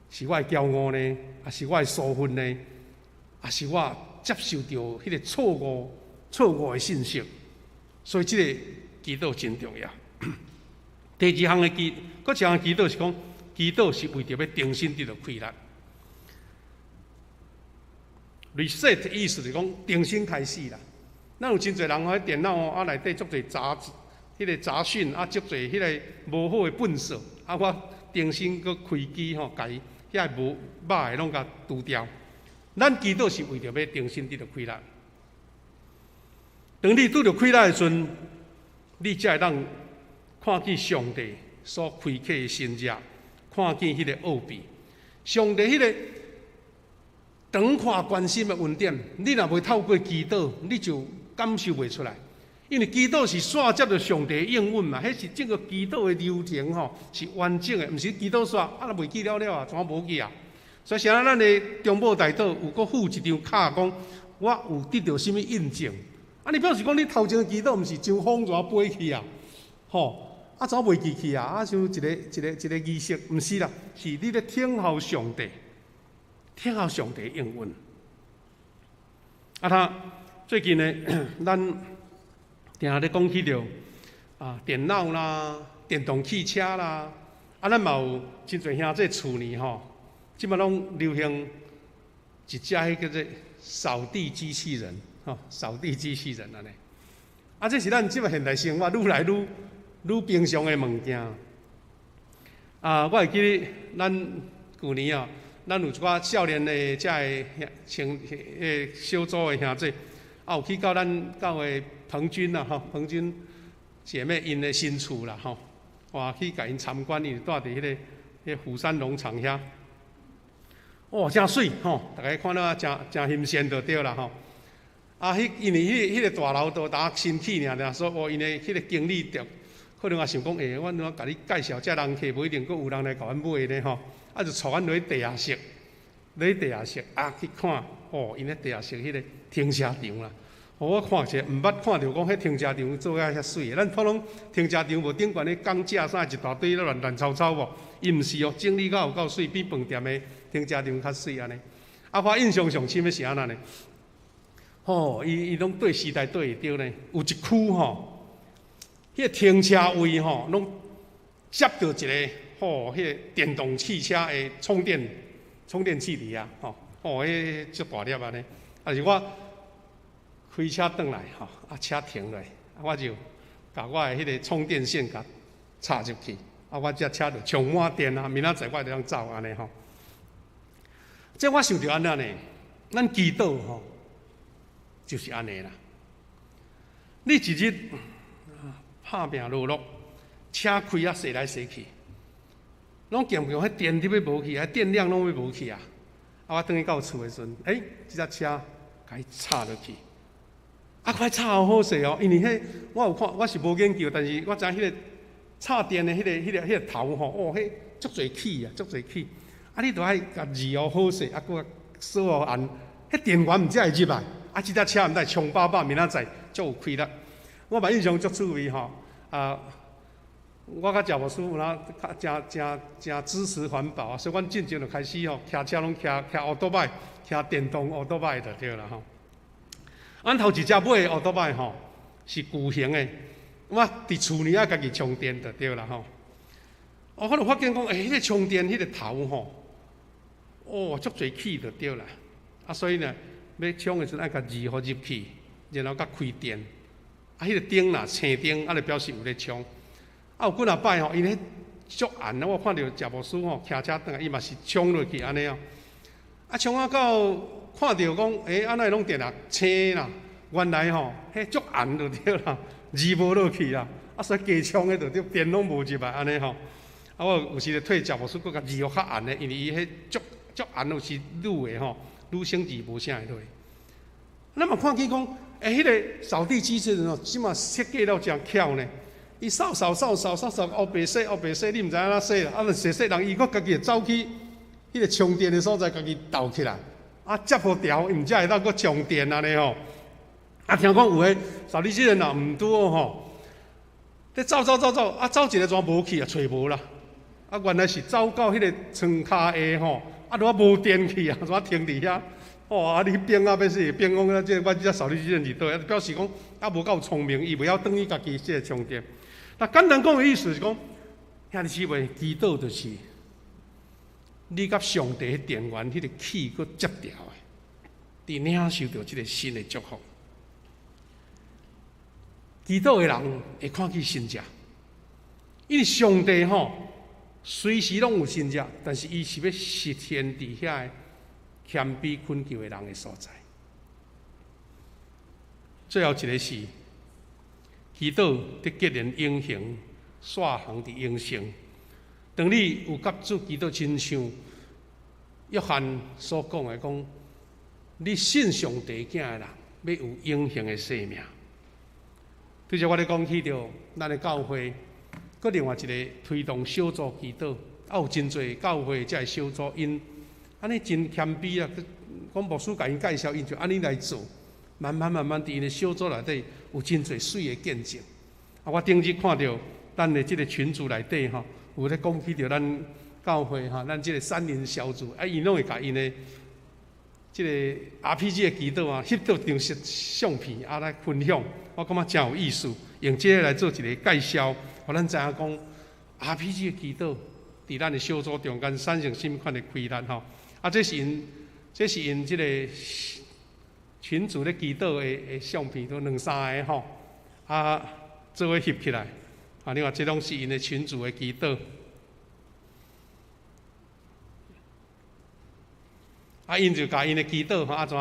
是我的驕傲呢，抑是我的疏忽呢，抑是我接受著彼個錯誤的信息？所以，這個祈禱真重要。第二項的祈，閣一項祈禱是講，祈禱是為著欲重新得著氣力。Reset 意思是講重新開始啦。咱有真濟人喺電腦哦，啊內底足濟雜，彼個雜訊啊，足濟彼個無好的糞掃，啊我重新閣開機吼，共伊遐無歹的攏共除掉。咱祈禱是為著欲重新得著氣力。當你拄著氣力的時陣，你才會當看見上帝所開啟的神跡，看見彼個奧秘。上帝彼個長闊關心的恩典，你若袂透過祈禱，你就感受袂出來。因為祈禱是紲接著上帝的應允嘛，彼是整個祈禱的流程吼，是完整的，毋是祈禱煞啊，若袂記了了啊，怎無記啊？所以，啥咱的中保代禱有閣附一張卡，講我有得著啥物印證。啊，你表示講你頭前祈禱毋是像風怎飛去啊？吼，啊怎袂記去啊？啊，像一個一個一個儀式，毋是啦，是你咧聽候上帝，聽候上帝應允。啊，他最近呢，咱定定咧講起著啊，電腦啦、電動汽車啦，啊，咱嘛有真濟兄弟厝呢吼，這擺攏流行一隻彼叫做掃地機器人，吼，掃地機器人按呢。啊，這是咱這擺現代生活愈來愈愈平常的物件。啊，我會記得咱舊年啊，咱有一寡少年的遮个兄青彼个小組的兄弟，啊，有去到咱教會彭君啊，吼，彭君姐妹𪜶的新厝啦，吼，哇，去共𪜶參觀，𪜶住佇彼個虎山農場遐，哦，誠媠吼，逐家看了誠誠欣羨就對啦吼。啊，彼因為彼個大樓都呾新起爾爾，所以哦，𪜶的彼個經理就可能也想講，欸，阮怎共你介紹遮人客，無一定閣有人來共阮買呢吼。啊，就帶阮落去地下室，落去地下室啊去看，哦，𪜶咧地下室彼個停車場啦。哦，我看者毋捌看著講彼停車場做甲遐媠的，咱普通停車場無頂懸咧鋼架啥一大堆咧亂亂糟糟無？伊毋是哦，整理甲有夠媠，比飯店的停車場較媠按呢。啊，我印象上深的是按怎呢？吼，伊攏對時代對會著呢，有一區吼，彼個停車位吼，攏接著一個吼，彼個電動汽車的充電器佇遐吼，哦，彼足大粒按呢。啊是我開車轉來吼，啊車停落，啊我就共我的彼個充電線共插入去，啊我這車就充滿電啊，明仔載我就通走按呢吼。這我想著按怎呢？咱祈禱吼，就是按呢啦。你一日拍拚勞碌，車開啊踅來踅去，攏強強彼電欲無去，彼電量攏欲無去啊！啊，我轉去到厝的時陣，欸，這隻車共伊插落去，啊，快插好好勢哦，因為彼我有看，我是無研究，但是我知影彼個插電的彼個頭吼，哦，彼足濟齒啊，足濟齒，啊，你著愛共字好勢，啊，閣鎖予按，彼電源毋才會入來，啊，這隻車毋知充飽飽，明仔載足有氣力。我嘛印象足趣味吼，啊，我佮趙牧師有哪較誠誠誠支持環保啊，所以阮進前就開始吼，騎車攏騎歐多擺，騎電動歐多擺就對啦吼。阮頭一隻買的歐多擺吼是舊型的，我佇厝裡愛家己充電就對啦吼。哦，我就發現講，欸，彼個充電彼個頭吼，哦，足濟齒就對啦。啊，所以呢，欲充的時陣愛共字予入去。然後佮開電。啊，彼個燈若青燈，啊，就表示有咧充。啊，有幾若擺吼，𪜶彼足暗，我看著食牧師吼，騎車轉來，伊嘛是衝落去按呢哦。啊，衝啊到看著講，欸，啊哪會攏電啊青啦？原來吼，彼足暗就對啦，字無落去啦。啊，所以加充的就對電攏無入來按呢吼。啊，我有時咧替食牧師閣共字予較暗的，因為伊彼足足暗有時女的吼，女生字無啥會落。咱嘛看見講，欸，彼個掃地機器人哦，這馬設計了誠巧呢。伊掃掃掃掃掃掃，烏白洗烏白洗，你毋知按怎洗啦。啊，就洗洗人，伊閣家己會走去彼個充電的所在，家己鬥起來。啊，接好條，伊毋才會當閣充電按呢吼。啊，聽講有的掃地機器人若毋拄好吼，咧走走走走，啊，走一个怎無去啊，揣無啦。啊，原來是走到彼個床跤下吼，啊，拄仔無電去啊，怎停佇遐？哦，啊！你變啊欲死，變講啊，這個阮這掃地機器人佇佗，啊，表示講啊無夠聰明，伊袂曉轉去家己這個充電。那簡單講的意思是講，兄弟姊妹，祈禱就是你佮上帝彼電源彼個氣閣接著的，佇領受著這個新的祝福。祈禱的人會看見神跡，因為上帝吼隨時攏有神跡，但是伊是欲實現佇遐的謙卑懇求的人的所在。最後一个是祈禱得結連永恆，紲行佇永生。當你有佮主祈禱，親像約翰所講的，講你信上帝囝的人，欲有永恆的生命。拄才我咧講起著咱的教會，閣另外一个推動小組祈禱，啊有真濟教會這个小組𪜶按呢真謙卑啊，講牧師共𪜶介紹，𪜶就按呢來做，慢慢慢慢佇𪜶的小組內底有真濟媠的見證。啊，我頂日看著咱的這个群組內底吼，有咧講起著咱教會吼，咱這个三人小組，啊，𪜶攏會共𪜶的這个 RPG 的祈禱啊，翕做張相片啊來分享，我感覺誠有意思，用這个來做一个介紹，予咱知影講 RPG 的祈禱佇咱的小組中間產生啥物款的氣力吼。啊，這是𪜶這个群組咧祈禱的相片，都兩三个吼，啊，做伙翕起來。啊，你看這攏是𪜶的群組的祈禱。啊，𪜶就共𪜶的祈禱吼，啊怎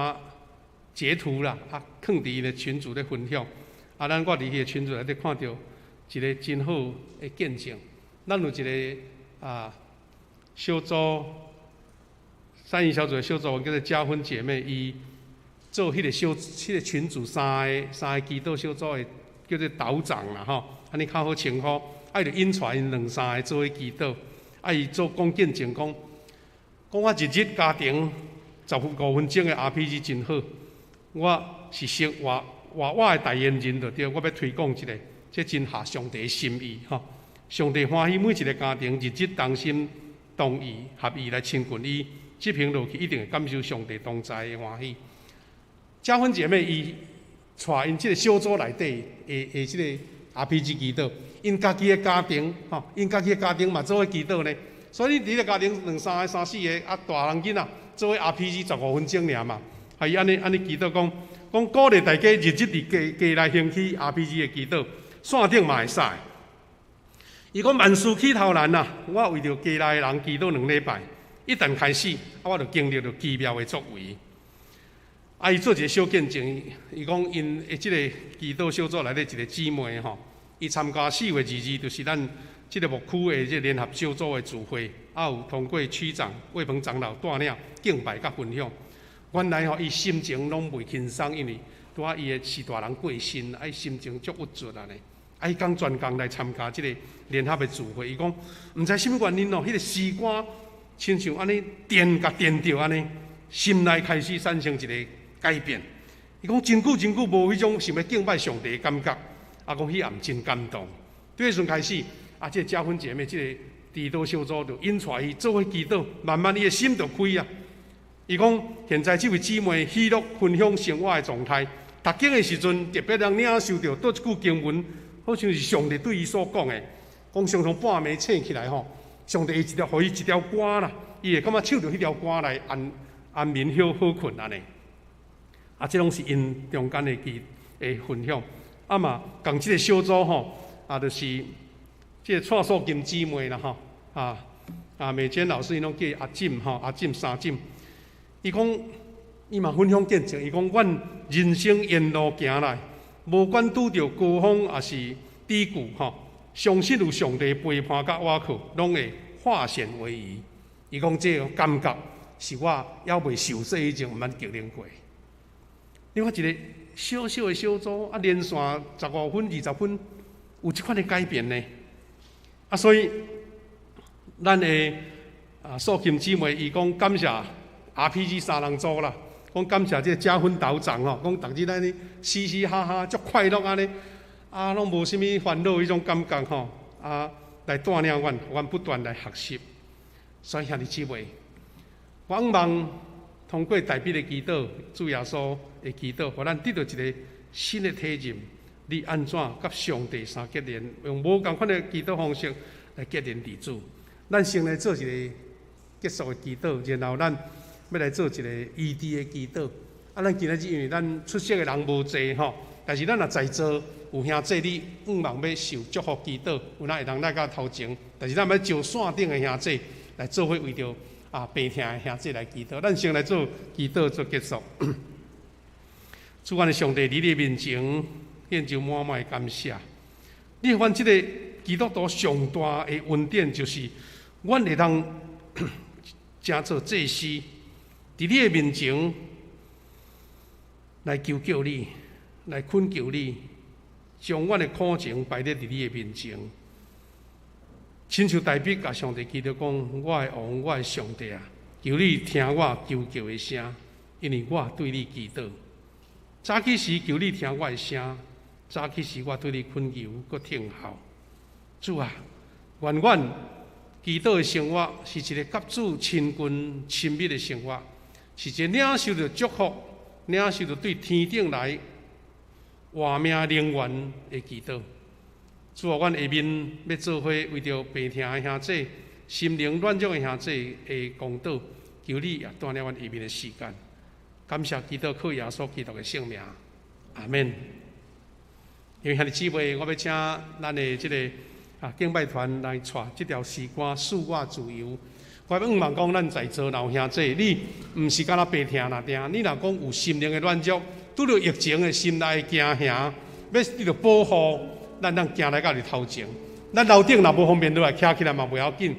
截圖啦，啊，囥佇𪜶的群組咧分享。啊，咱我佇彼个群組內底看著一个真好的見證。咱有一个啊小組三人小組的小組員叫做嘉芬姐妹，伊做彼個小彼個群組三個祈禱小組的叫做島長啦吼，按呢較好稱呼。啊，伊就引帶𪜶兩三个做伙祈禱。啊，伊做講見證講，講我日日家庭15分鐘的 RPG 真好，我是先活活我的代言人就對，我欲推廣一个，這真合上帝心意吼。上帝歡喜每一个家庭日日同心同意合意來親近伊，執行落去一定會感受上帝同在的歡喜。嘉芬姐妹伊帶𪜶這个小組內底的這个 RPG 祈禱，𪜶家己的家庭吼，𪜶家己的家庭嘛做伙祈禱呢。所以你佇个家庭兩三个、三四个啊，大人囡仔做伙 RPG 15分鐘爾嘛，啊伊按呢按呢祈禱講，講鼓勵大家日日佇家家內興起 RPG 的祈禱，線頂嘛會使。伊講萬事起頭難啊，我為著家內的人祈禱2禮拜，一旦開始，啊我就經歷著奇妙的作為。啊，伊做一个小見證，伊講𪜶的這个祈禱小組內底一个姊妹吼，伊參加4月22，就是咱這个牧區的這个聯合小組的聚會，啊有通過區長魏鵬長老帶領敬拜佮分享。原來吼，伊心情攏袂輕鬆，因為拄仔伊的序大人過身，啊伊心情足鬱卒按呢。啊，伊講專工來參加這个聯合的聚會，伊講毋知啥物原因哦，彼個詩歌親像按呢電共電著按呢，心內開始產生一个改變。伊講真久真久無彼種想欲敬拜上帝的感覺，啊講彼暗真感動。對彼時陣開始，啊，這个嘉芬姐妹，這个祈禱小組就引帶伊做伙祈禱，慢慢伊的心就開啊。伊講現在這位姊妹喜樂分享生活的狀態，讀經的時陣特別人領受著佗一句經文，好像是上帝對伊所講的，講常常半暝醒起來吼，上帝會一條予伊一條歌啦，伊會感覺唱著彼條歌來安安眠好好睏按呢。啊，這攏是𪜶中間的祈的分享。啊嘛，仝這个小组吼，啊，就是這个蔡素琴姊妹啦吼，啊啊美娟老师𪜶攏叫阿姊吼，阿姊三姊。伊講，伊嘛分享見證，伊講，阮人生沿路行來，無管拄著高峰抑是低谷吼，相信有上帝陪伴佮倚靠，攏會化險為夷。伊講這个感覺是我猶未受洗以前毋捌經歷過。你看一个小小的小組，啊，連線15分、20分，有這款的改變呢。啊，所以咱的啊素琴姊妹伊講感謝 RPG 三人組啦，講感謝這个嘉芬島長吼，講逐日按呢嘻嘻哈哈，足快樂按呢，啊，攏無啥物煩惱彼種感覺吼，啊，來帶領阮，阮不斷來學習。所以兄弟姊妹，我向望通過大衛的祈禱，主耶穌的祈禱，予咱得著一个新的體驗。你按怎佮上帝相結連，用無仝款的祈禱方式來結連佇主。咱先來做一个結束的祈禱，然後咱欲來做一个醫治的祈禱。啊，咱今仔日因為咱出席的人無濟吼，但是咱若在座有兄弟，你向望欲受祝福祈禱，有哪會當來到頭前？但是咱欲招線頂的兄弟來做伙為著啊病疼的兄弟來祈禱。咱先來做祈禱做結束。主，阮的上帝，佇你面前獻上滿滿的感謝。你予阮這个基督徒上大的恩典，就是阮會當成做祭司，佇你的面前來求叫你，來懇求你，將阮的苦情擺佇你的面前。親像大衛共上帝祈禱講：我的王，我的上帝啊，求你聽我求告的聲，因為我對你祈禱。早起時求你聽我的聲，早起時我對你懇求，閣聽候。主啊，願阮祈禱的生活是一个佮主親近親密的生活，是一个領受著祝福、領受著對天頂來活命靈源的祈禱。主啊，阮下面欲做伙為著病疼的兄弟、心靈軟弱的兄弟的公禱，求你也帶領阮下面的時間。感謝基督靠耶穌基督的聖名，阿們。因為兄弟姊妹，我欲請咱的這个啊敬拜團來帶這條詩歌《賜我自由》。我欲向望講，咱在座老兄弟，你毋是干焦病疼爾爾，你若講有心靈的軟弱，拄著疫情的心內驚嚇，欲得著保護，咱通行來到你頭前。咱樓頂若無方便落來，徛起來嘛袂要緊。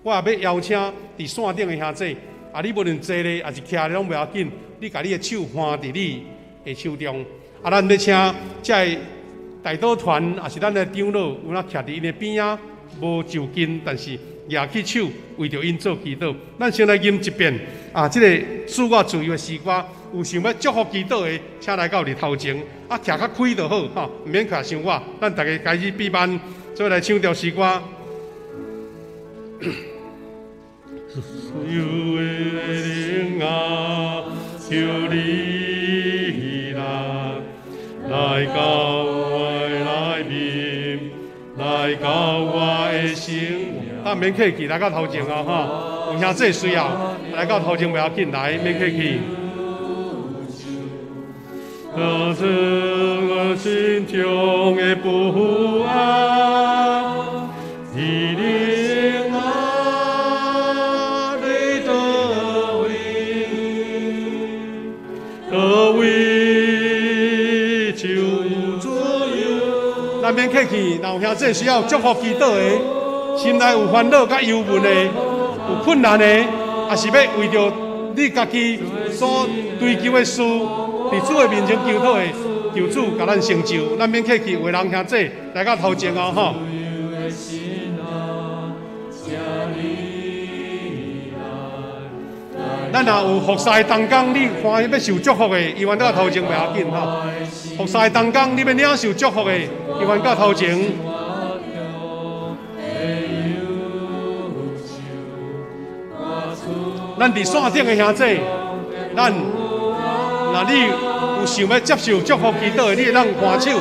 我也欲邀請佇線頂的兄弟，啊，你無論坐咧抑是徛咧攏袂要緊，你共你的手環佇你的手中。啊，咱欲請這个代禱團，抑是咱的長老，有影徛佇𪜶的邊仔，無就近，但是舉起手為著𪜶做祈禱。咱先來吟一遍啊，這个賜我自由的詩歌，有想欲祝福祈禱的，請來到你頭前，啊，徛較開就好，吼，毋免徛傷倚。咱逐家開始比慢，做來唱條詩歌。自由的靈啊，求你來，來到我的內面，來到我的生命。啊，免客氣，來到頭前哦，吼，有兄弟需要，來到頭前袂要緊，來，免客氣。我心中的不安，你靈啊，你佗位，佗位就有自由。咱免客氣，若有兄弟需要祝福祈禱的，心內有煩惱佮憂悶的，有困難的，抑是欲為著你家己所追求的事，佇主的面前求討的，求主共咱成就。咱免客氣，有的人兄弟來到頭前哦，吼。咱若有服侍同工，你歡喜欲受祝福的，伊願到頭前袂要緊吼。服侍同工，你欲領受祝福的，伊願到頭前。咱佇線頂的兄弟，咱若你有想欲接受祝福祈禱的，你會當揮手，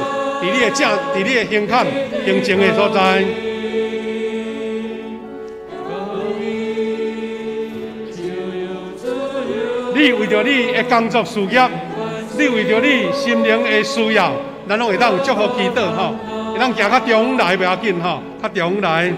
佇你的正，佇你的胸坎、胸前的所在。你為著你的工作事業，你為著你心靈的需要，咱攏會當祝福祈禱吼，會當行較中來袂要緊吼，較中來。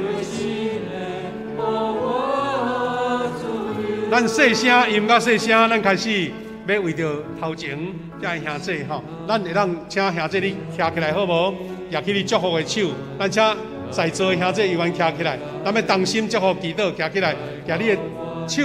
咱細聲音較細聲，咱開始欲為著頭前遮的兄弟吼，咱會當請兄弟你徛起來好無？舉起你祝福的手，咱請在座的兄弟猶原徛起來，咱欲同心祝福祈禱，徛起來，舉你的手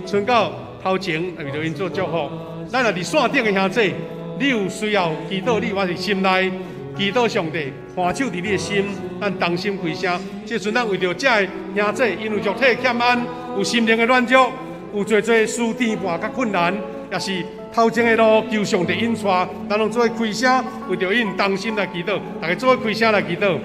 伸到頭前，為著𪜶做祝福。咱若佇線頂的兄弟，你有需要祈禱，你還是心內祈禱上帝，按手佇你的心，咱同心開聲。這陣咱為著遮的兄弟，𪜶有肉體欠安，有心靈的軟弱，有濟濟事牽絆佮困難，也是頭前的路求上帝引帶，咱攏做伙開聲，為著𪜶同心來祈禱，大家做伙開聲來祈禱。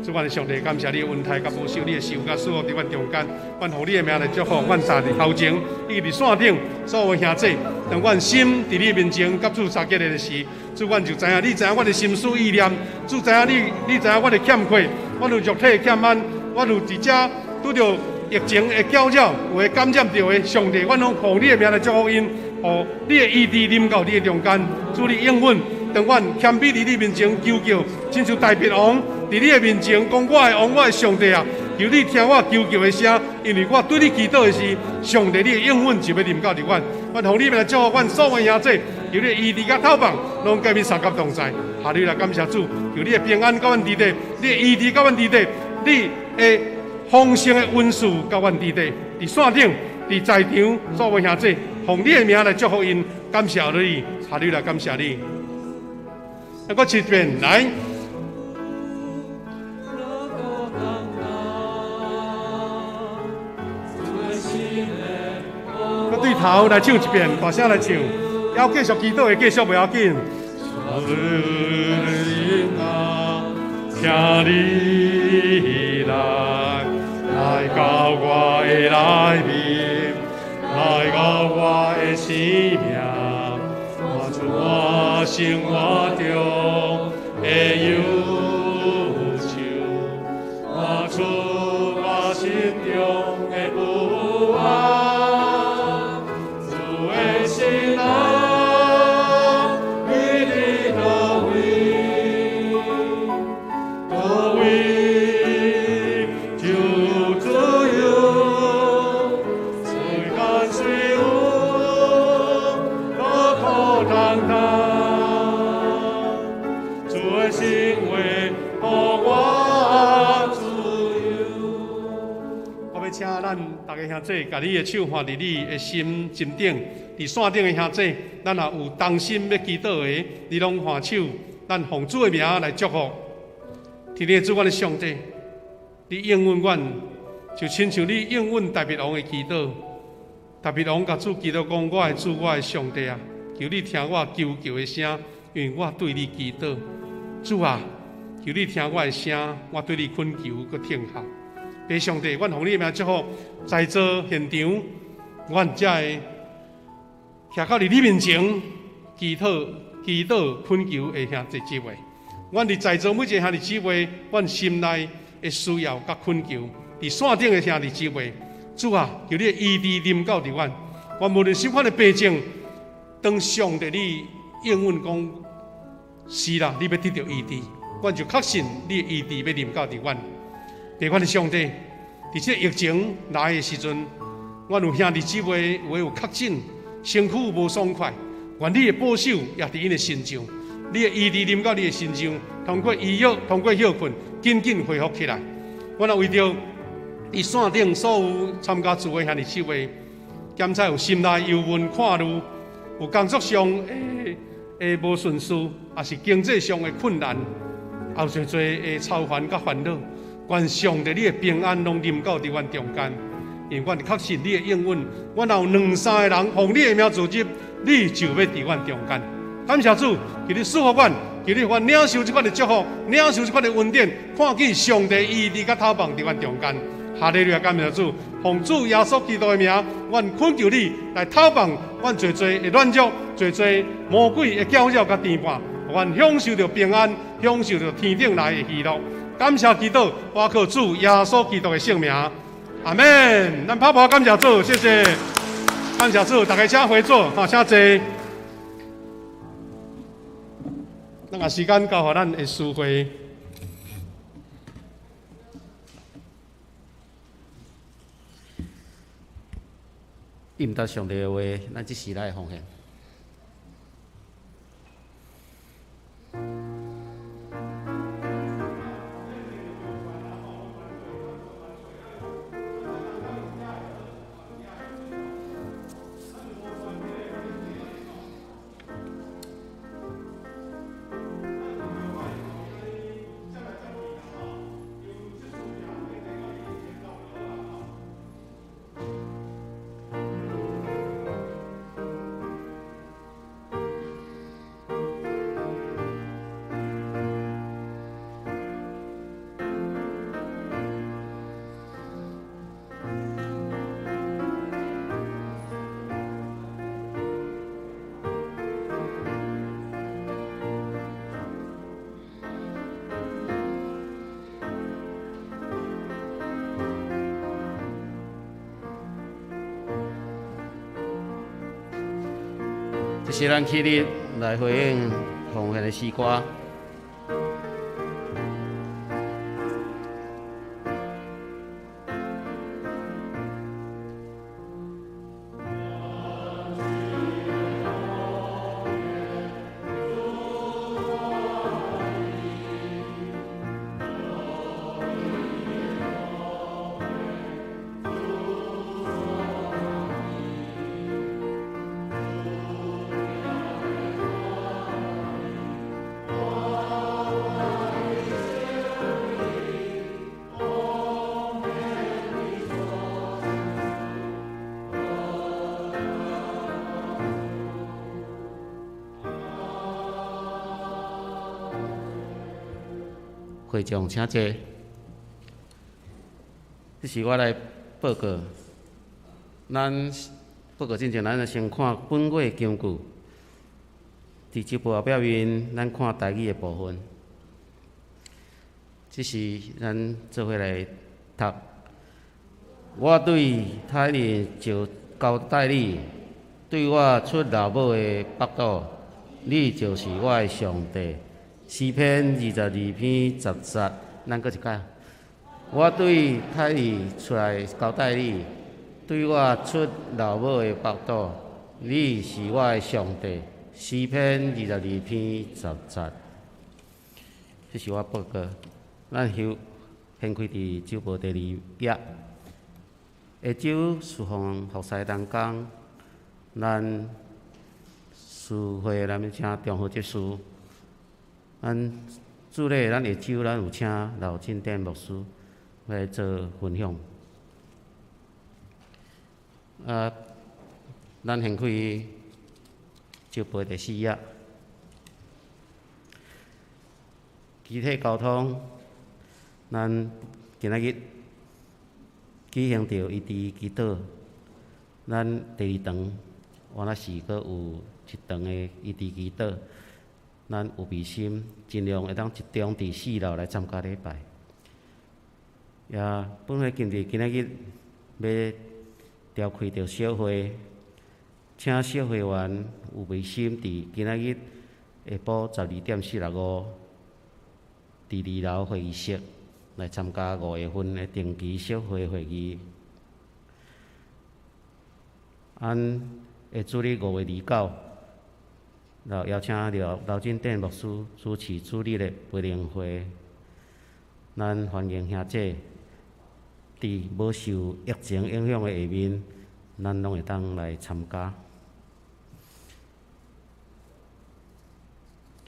主，阮的上帝，感謝你的恩待佮保守，你的慈愛佮賜福佇阮中間，阮奉你的名來祝福，阮站佇頭前，以及佇線頂所有兄弟，當阮心佇你面前佮主相結連的時，主，阮就知影你知影阮的心思意念，主知影你，你知影阮的欠缺，阮有肉體的欠安，阮有佇遮拄著疫情的攪擾，有的感染著的，上帝，阮攏奉你的名來祝福𪜶，予你的醫治臨到你的中間，主你應允，當阮謙卑佇你面前求叫，親像大衛王佇你的面前講：我的王，我的上帝啊，求你聽我求叫的聲，因為我對你祈禱的時，上帝你的應允就欲臨到佇阮。阮奉你名來祝福阮所有兄弟，求你的醫治佮透放，攏佮阮相佮同在。哈利路亞，感謝主，求你的平安佮阮佇底，你的醫治佮阮佇底，你的豐盛的恩賜佮阮佇底，佇線頂，佇在場所有兄弟，奉你的名來祝福𪜶，感謝你，哈利路亞，感謝你。再閣一遍來。閣對頭來唱一遍，大聲來唱，猶繼續祈禱的繼續袂要緊。請你來，來到我的內面，來到我的生命，活出我生活中的憂愁，活出我心中的不安。主的心啊，你佇佗位？佗位就自由，世間雖有苦苦擔當，主的心話予我自由。我欲請咱逐家兄弟，共你的手放佇你的心心頂，佇線頂的兄弟，咱若有同心欲祈禱的，你攏按手，咱奉主的名來祝福。天的主，阮的上帝，你應允阮，就親像你應允大衛王的祈禱。大衛王共主祈禱講：我的主，我的上帝啊，求你聽我求救的聲，因為我對你祈禱。主啊，求你聽我的聲，我對你懇求閣聽候。父上帝，阮奉你的名祝福，在座現場，阮遮的徛到佇你面前祈禱、祈禱、懇求的兄弟姊妹。阮佇在座每一个兄弟姊妹，阮心內的需要佮懇求，佇線頂的兄弟姊妹，主啊，求你的醫治臨到佇阮。阮無論啥款的病症，當上帝你應允講是啦，你欲得著醫治，阮就確信你的醫治欲臨到佇阮。父阮的上帝，佇這個疫情來的時陣，阮有兄弟姊妹有的有確診，身軀無爽快，願你的保守也佇𪜶的身上，你的醫治臨到你的身上，通過醫藥，通過歇睏，緊緊恢復起來。阮也為著佇線頂所有參加聚會兄弟姊妹，檢查有心內憂悶、看慮，有工作上的的無順遂，也是經濟上的困難，也有濟濟的操煩佮煩惱。願上帝你的平安攏臨到佇阮中間，因為阮確信你的應允。阮若有兩三個人奉你的名聚集，你就欲佇阮中間。感謝主，求你賜福阮，求你予阮領受這款的祝福，領受這款的恩典，看見上帝醫治佮透放佇阮中間。哈利路亞，感謝主，奉主耶穌基督的名，阮懇求你來透放阮濟濟的軟弱，濟濟魔鬼的攪擾佮牽絆，予阮享受著平安，享受著天頂來的喜樂。感謝基督，我靠主耶穌基督的聖名，阿們。咱拍噗感謝主，謝謝。感謝主，大家請回座，哈，請坐。咱把時間交予咱的司會。應答上帝的話，咱這時來奉獻。這是咱起立來回應奉獻的詩歌。會長請坐。這是我來報告。咱報告進前，咱先看本月根據。佇週報後壁面，咱看台語的部分。這是咱做伙來讀。我對胎兒就交代你，對我出老母的腹肚，你就是我的上帝。詩篇22篇10節，咱閣一擺。我對胎兒出來交代你，對我出老母的腹肚，你是我的上帝。詩篇22篇10節，這是我報告。咱休掀開佇週報第二頁。下晝侍奉服侍同工，咱司會咱請中和執事。咱主禮，咱下晝咱有請劉進典牧師來做分享。啊，咱掀開週報第四頁，肢體溝通，咱今仔日舉行著醫治祈禱，咱第二堂原來是閣有一堂的醫治祈禱。咱有備心，盡量會當集中佇四樓來參加禮拜。也本會今日今仔日欲召開著小會，請小會員有備心佇今仔日下晡12點45，佇二樓會議室來參加5月份的定期小會會議。按下主日5月29。邀請劉劉進典牧師主持主日的培靈會，咱歡迎兄姐佇無受疫情影響的下面，咱攏會當來參加。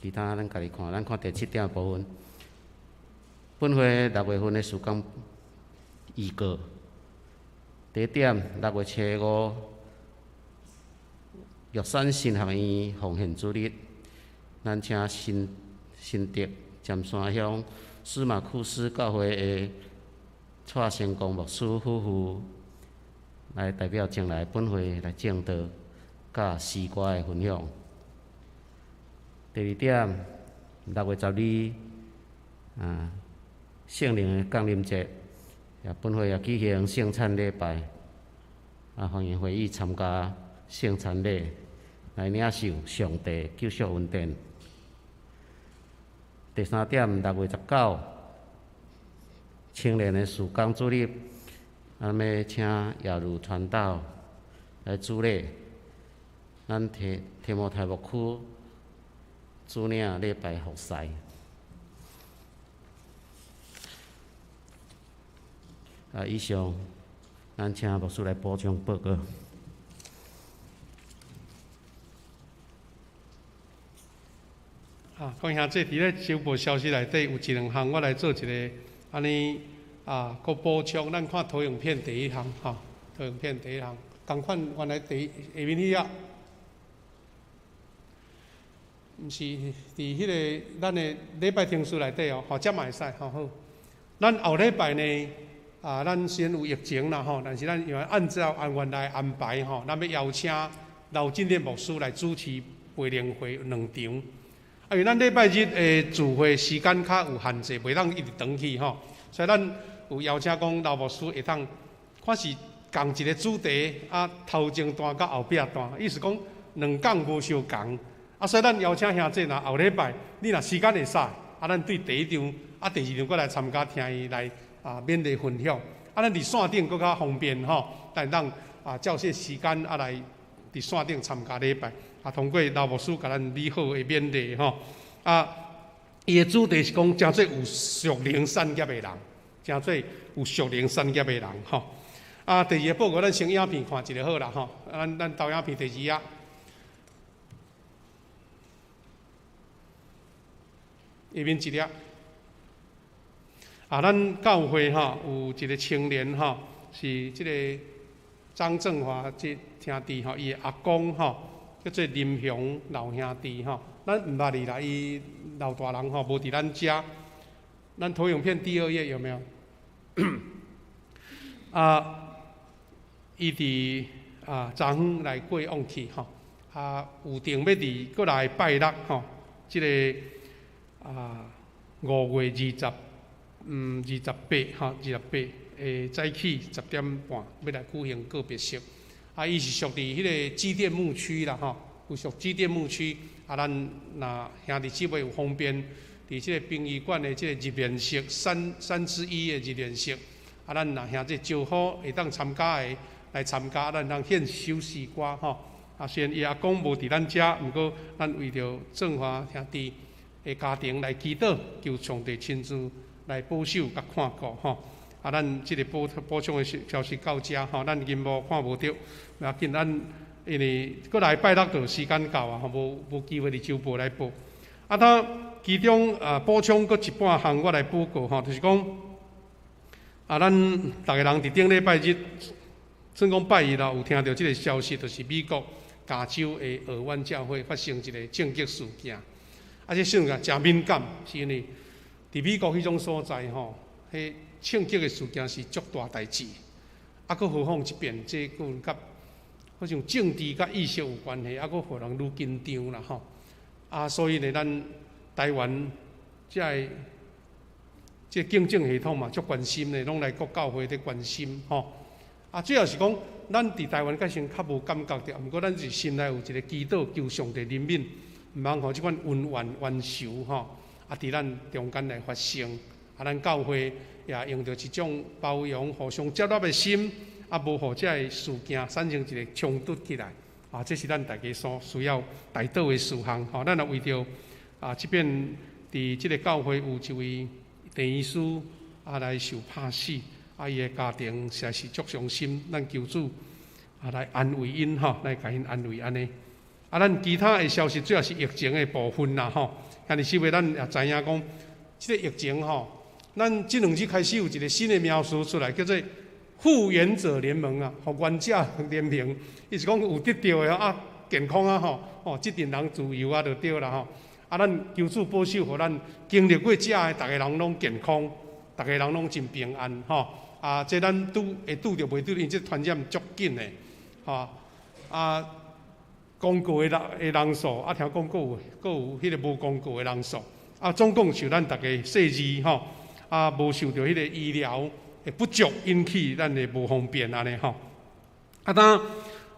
其他咱家己看，咱看第七點的部分。本會6月份的事工預告，第一點6月初五。玉山神學院奉獻主日，咱請新新竹尖山鄉司馬庫斯教會的蔡成功牧師夫婦來代表前來本會來證道，佮詩歌的分享。第二點，6月12，啊，聖靈的降臨節，也本會也舉行聖餐禮拜，啊，歡迎會議參加聖餐禮。來領受上帝救贖恩典。第三點，6月19，青年的事工主日，咱欲請亞如傳道來主禮。咱提提摩太牧區主領禮拜服侍。啊，以上，咱請牧師來補充報告。啊，各位兄弟，佇咧週報消息內底有一兩項，我來做一个按呢啊，閣補充。咱看投影片第一項，吼，投影片第一項，仝款原來第下面彼頁，毋是佇彼个咱的禮拜天書內底哦，吼，遮嘛會使，吼好。咱後禮拜呢，啊，咱雖然有疫情啦，吼，但是咱因為按照按原來安排，吼，咱欲邀請劉進典牧師來主持培靈會兩場。啊，因為咱禮拜日的聚會時間較有限制，袂當一直長去吼，所以咱有邀請講劉牧師會當看是仝一个主題，啊，頭前段佮後壁段，意思講兩講無相仝，啊，所以咱邀請兄弟若後禮拜你若時間會使，啊，咱對第一場，啊，第二場閣來參加聽伊來啊勉勵分享，啊，咱佇線頂閣較方便吼，會當啊照這時間啊來佇線頂參加禮拜。啊，通過劉牧師共咱美好的勉勵吼，啊，伊的主題是講誠濟有屬靈產業的人，誠濟有屬靈產業的人吼。啊，第二個報告，咱先影片看一下好啦吼。咱咱投影片第二頁，下面一頁。啊，咱教會吼有一個青年吼，是這个張振華這兄弟吼，伊的阿公吼。叫做林雄老兄弟吼，咱毋捌伊啦，伊老大人吼無佇咱遮。咱投影片第二頁有沒有？啊，伊佇啊昨昏來過往去吼，啊有定欲佇閣來拜六吼，這个啊5月28吼，28的早起10點半欲來舉行告別式。啊，伊是屬佇彼个基甸牧區啦，吼，有屬基甸牧區。啊，咱若兄弟姊妹有方便，佇這个殯儀館的這个入殮室三之一的入殮室，啊，咱若兄弟招呼會當參加的來參加，咱通獻首詩歌吼。啊，雖然伊阿公無佇咱遮，毋過咱為著振華兄弟的家庭來祈禱，求上帝親自來保守佮看顧吼。啊，咱這个補補充的消息到遮吼，咱銀幕看無著，無要緊，咱因為閣來拜六就時間到啊，吼，無無機會佇週報來報。啊，他其中啊補充閣一半項，我來報告吼，就是講啊，咱逐个人佇頂禮拜日，算講拜一啦，有聽著這个消息，就是美國加州的爾灣教會發生一个銃擊事件。啊，這事件誠敏感，是因為佇美國彼種所在吼，彼槍擊的事件是足大代誌，啊，閣何況這邊這閣佮好像政治佮意識有關係，啊，閣予人愈緊張啦吼。啊，所以呢，咱台灣這个這警政系統嘛，足關心的，攏來各教會咧關心吼。啊，主要是講，咱佇台灣較先較無感覺著，毋過咱是心內有一个祈禱，求上帝憐憫，毋通予這款恩怨冤仇吼，啊，佇咱中間來發生。啊，咱教會也用著一種包容、互相接納的心，啊，無予這个事件產生一个衝突起來。啊，這是咱大家所需要代禱的事項。吼，咱也為著啊，這邊佇這个教會有一位鄭醫師啊來受拍死，啊，伊的家庭實在是足傷心。咱求主啊來安慰𪜶吼，來共𪜶安慰按呢。啊，咱其他的消息主要是疫情的部分啦吼。但是小咱也知影講，這个疫情吼。咱這兩日開始有一个新的名詞出來，叫做復原者聯盟啊，復原者聯盟。伊是講有得著的啊，健康啊吼，哦，這陣人自由啊，就對啦吼。啊，咱求主保守，予咱經歷過這的，逐个人攏健康，逐个人攏真平安吼。啊，這咱拄會拄著袂拄，因為這傳染足緊的，吼。啊，公告的人的人數，啊，聽講閣有閣有彼个無公告的人數，啊，總共受咱逐家細膩吼。啊，無受著彼个醫療的不足引起咱的無方便按呢吼。啊，當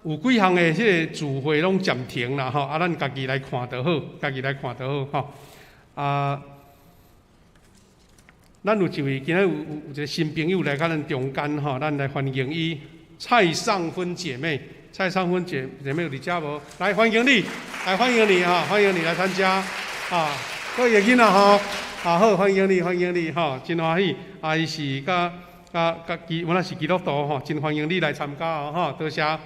有幾項的彼個聚會攏暫停啦吼，啊，咱家己來看就好，家己來看就好吼。啊，咱有一位今仔有一个新朋友來佮咱中間吼，咱來歡迎伊，蔡尚芬姐妹。蔡尚芬姐妹有佇遮無？來歡迎你，來歡迎你哈，歡迎你來參加啊！各位囡仔吼，啊好，歡迎你，歡迎你吼，真歡喜。啊，伊是佮佮佮基，原來是基督徒吼，真歡迎你來參加哦吼，多謝。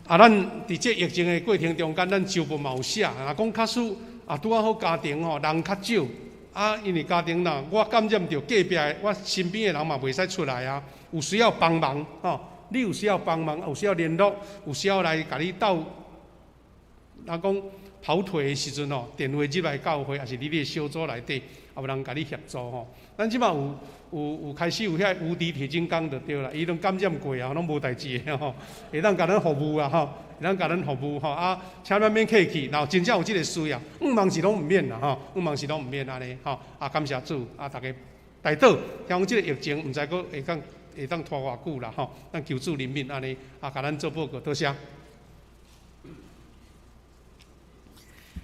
啊，咱佇這疫情的過程中間，咱周報嘛有寫，若講假使啊，拄仔好家庭吼人較少。啊，因為家庭若我感染著隔壁的，我身邊的人嘛袂使出來啊，有需要幫忙吼，你有需要幫忙，有需要聯絡，有需要來共你鬥，人講跑腿的時陣吼，電話入來教會，抑是你的小組內底，也有人共你協助吼。咱這擺有開始有遐無敵鐵金剛就對啦，伊攏感染過啊，攏無代誌的吼，會當共咱服務啊吼，會當共咱服務吼啊，請咱免客氣，若真正有這個需要，向望是攏毋免啦吼，向望是攏毋免按呢吼，啊感謝主啊，大家代禱，聽講這個疫情毋知閣會當拖偌久啦吼，咱求主憐憫按呢，啊，共咱做報告，多謝。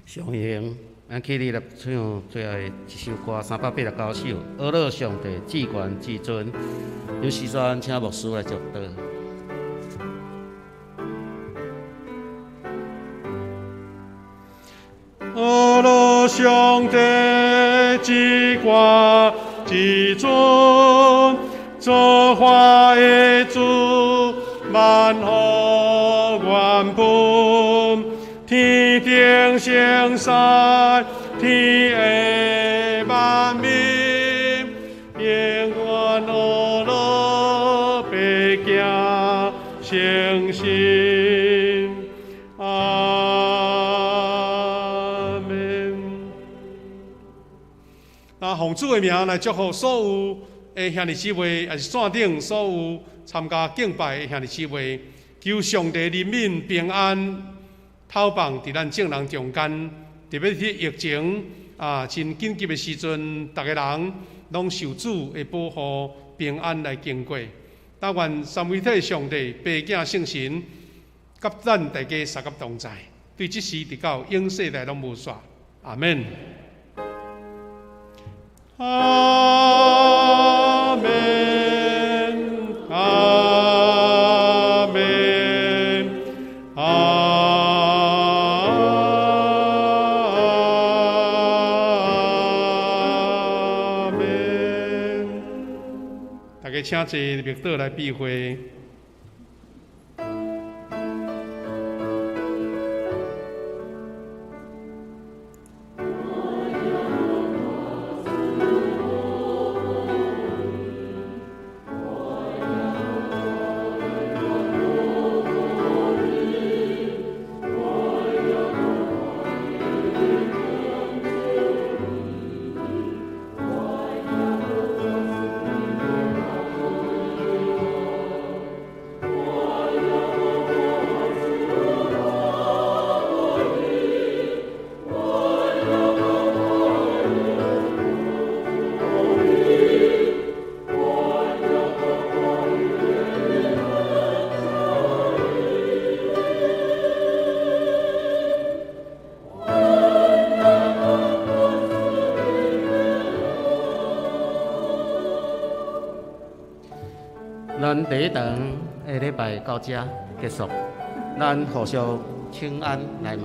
上榮，咱起立來唱最後一首歌，389首，阿樂上帝至懸至尊。有時陣請牧師來祝禱。阿樂上帝至懸至尊，造化的主，萬福原本。天頂聖山，天下萬民，永遠阿樂白行誠實。阿們。那奉主的名來祝福所有的兄弟姊妹，也是線頂所有參加敬拜的兄弟姊妹，求上帝憐憫平安。透放佇咱眾人中間，特別佇疫情啊真緊急的時陣，逐个人攏受主的保護，平安來經過。但願三位一體上帝、父子聖神，佮咱大家相佮同在，對這時直到永世代攏無煞。阿們。阿們，阿們，阿。請坐，默禱來閉會。咱第一堂的禮拜到這結束，咱互相請安來問。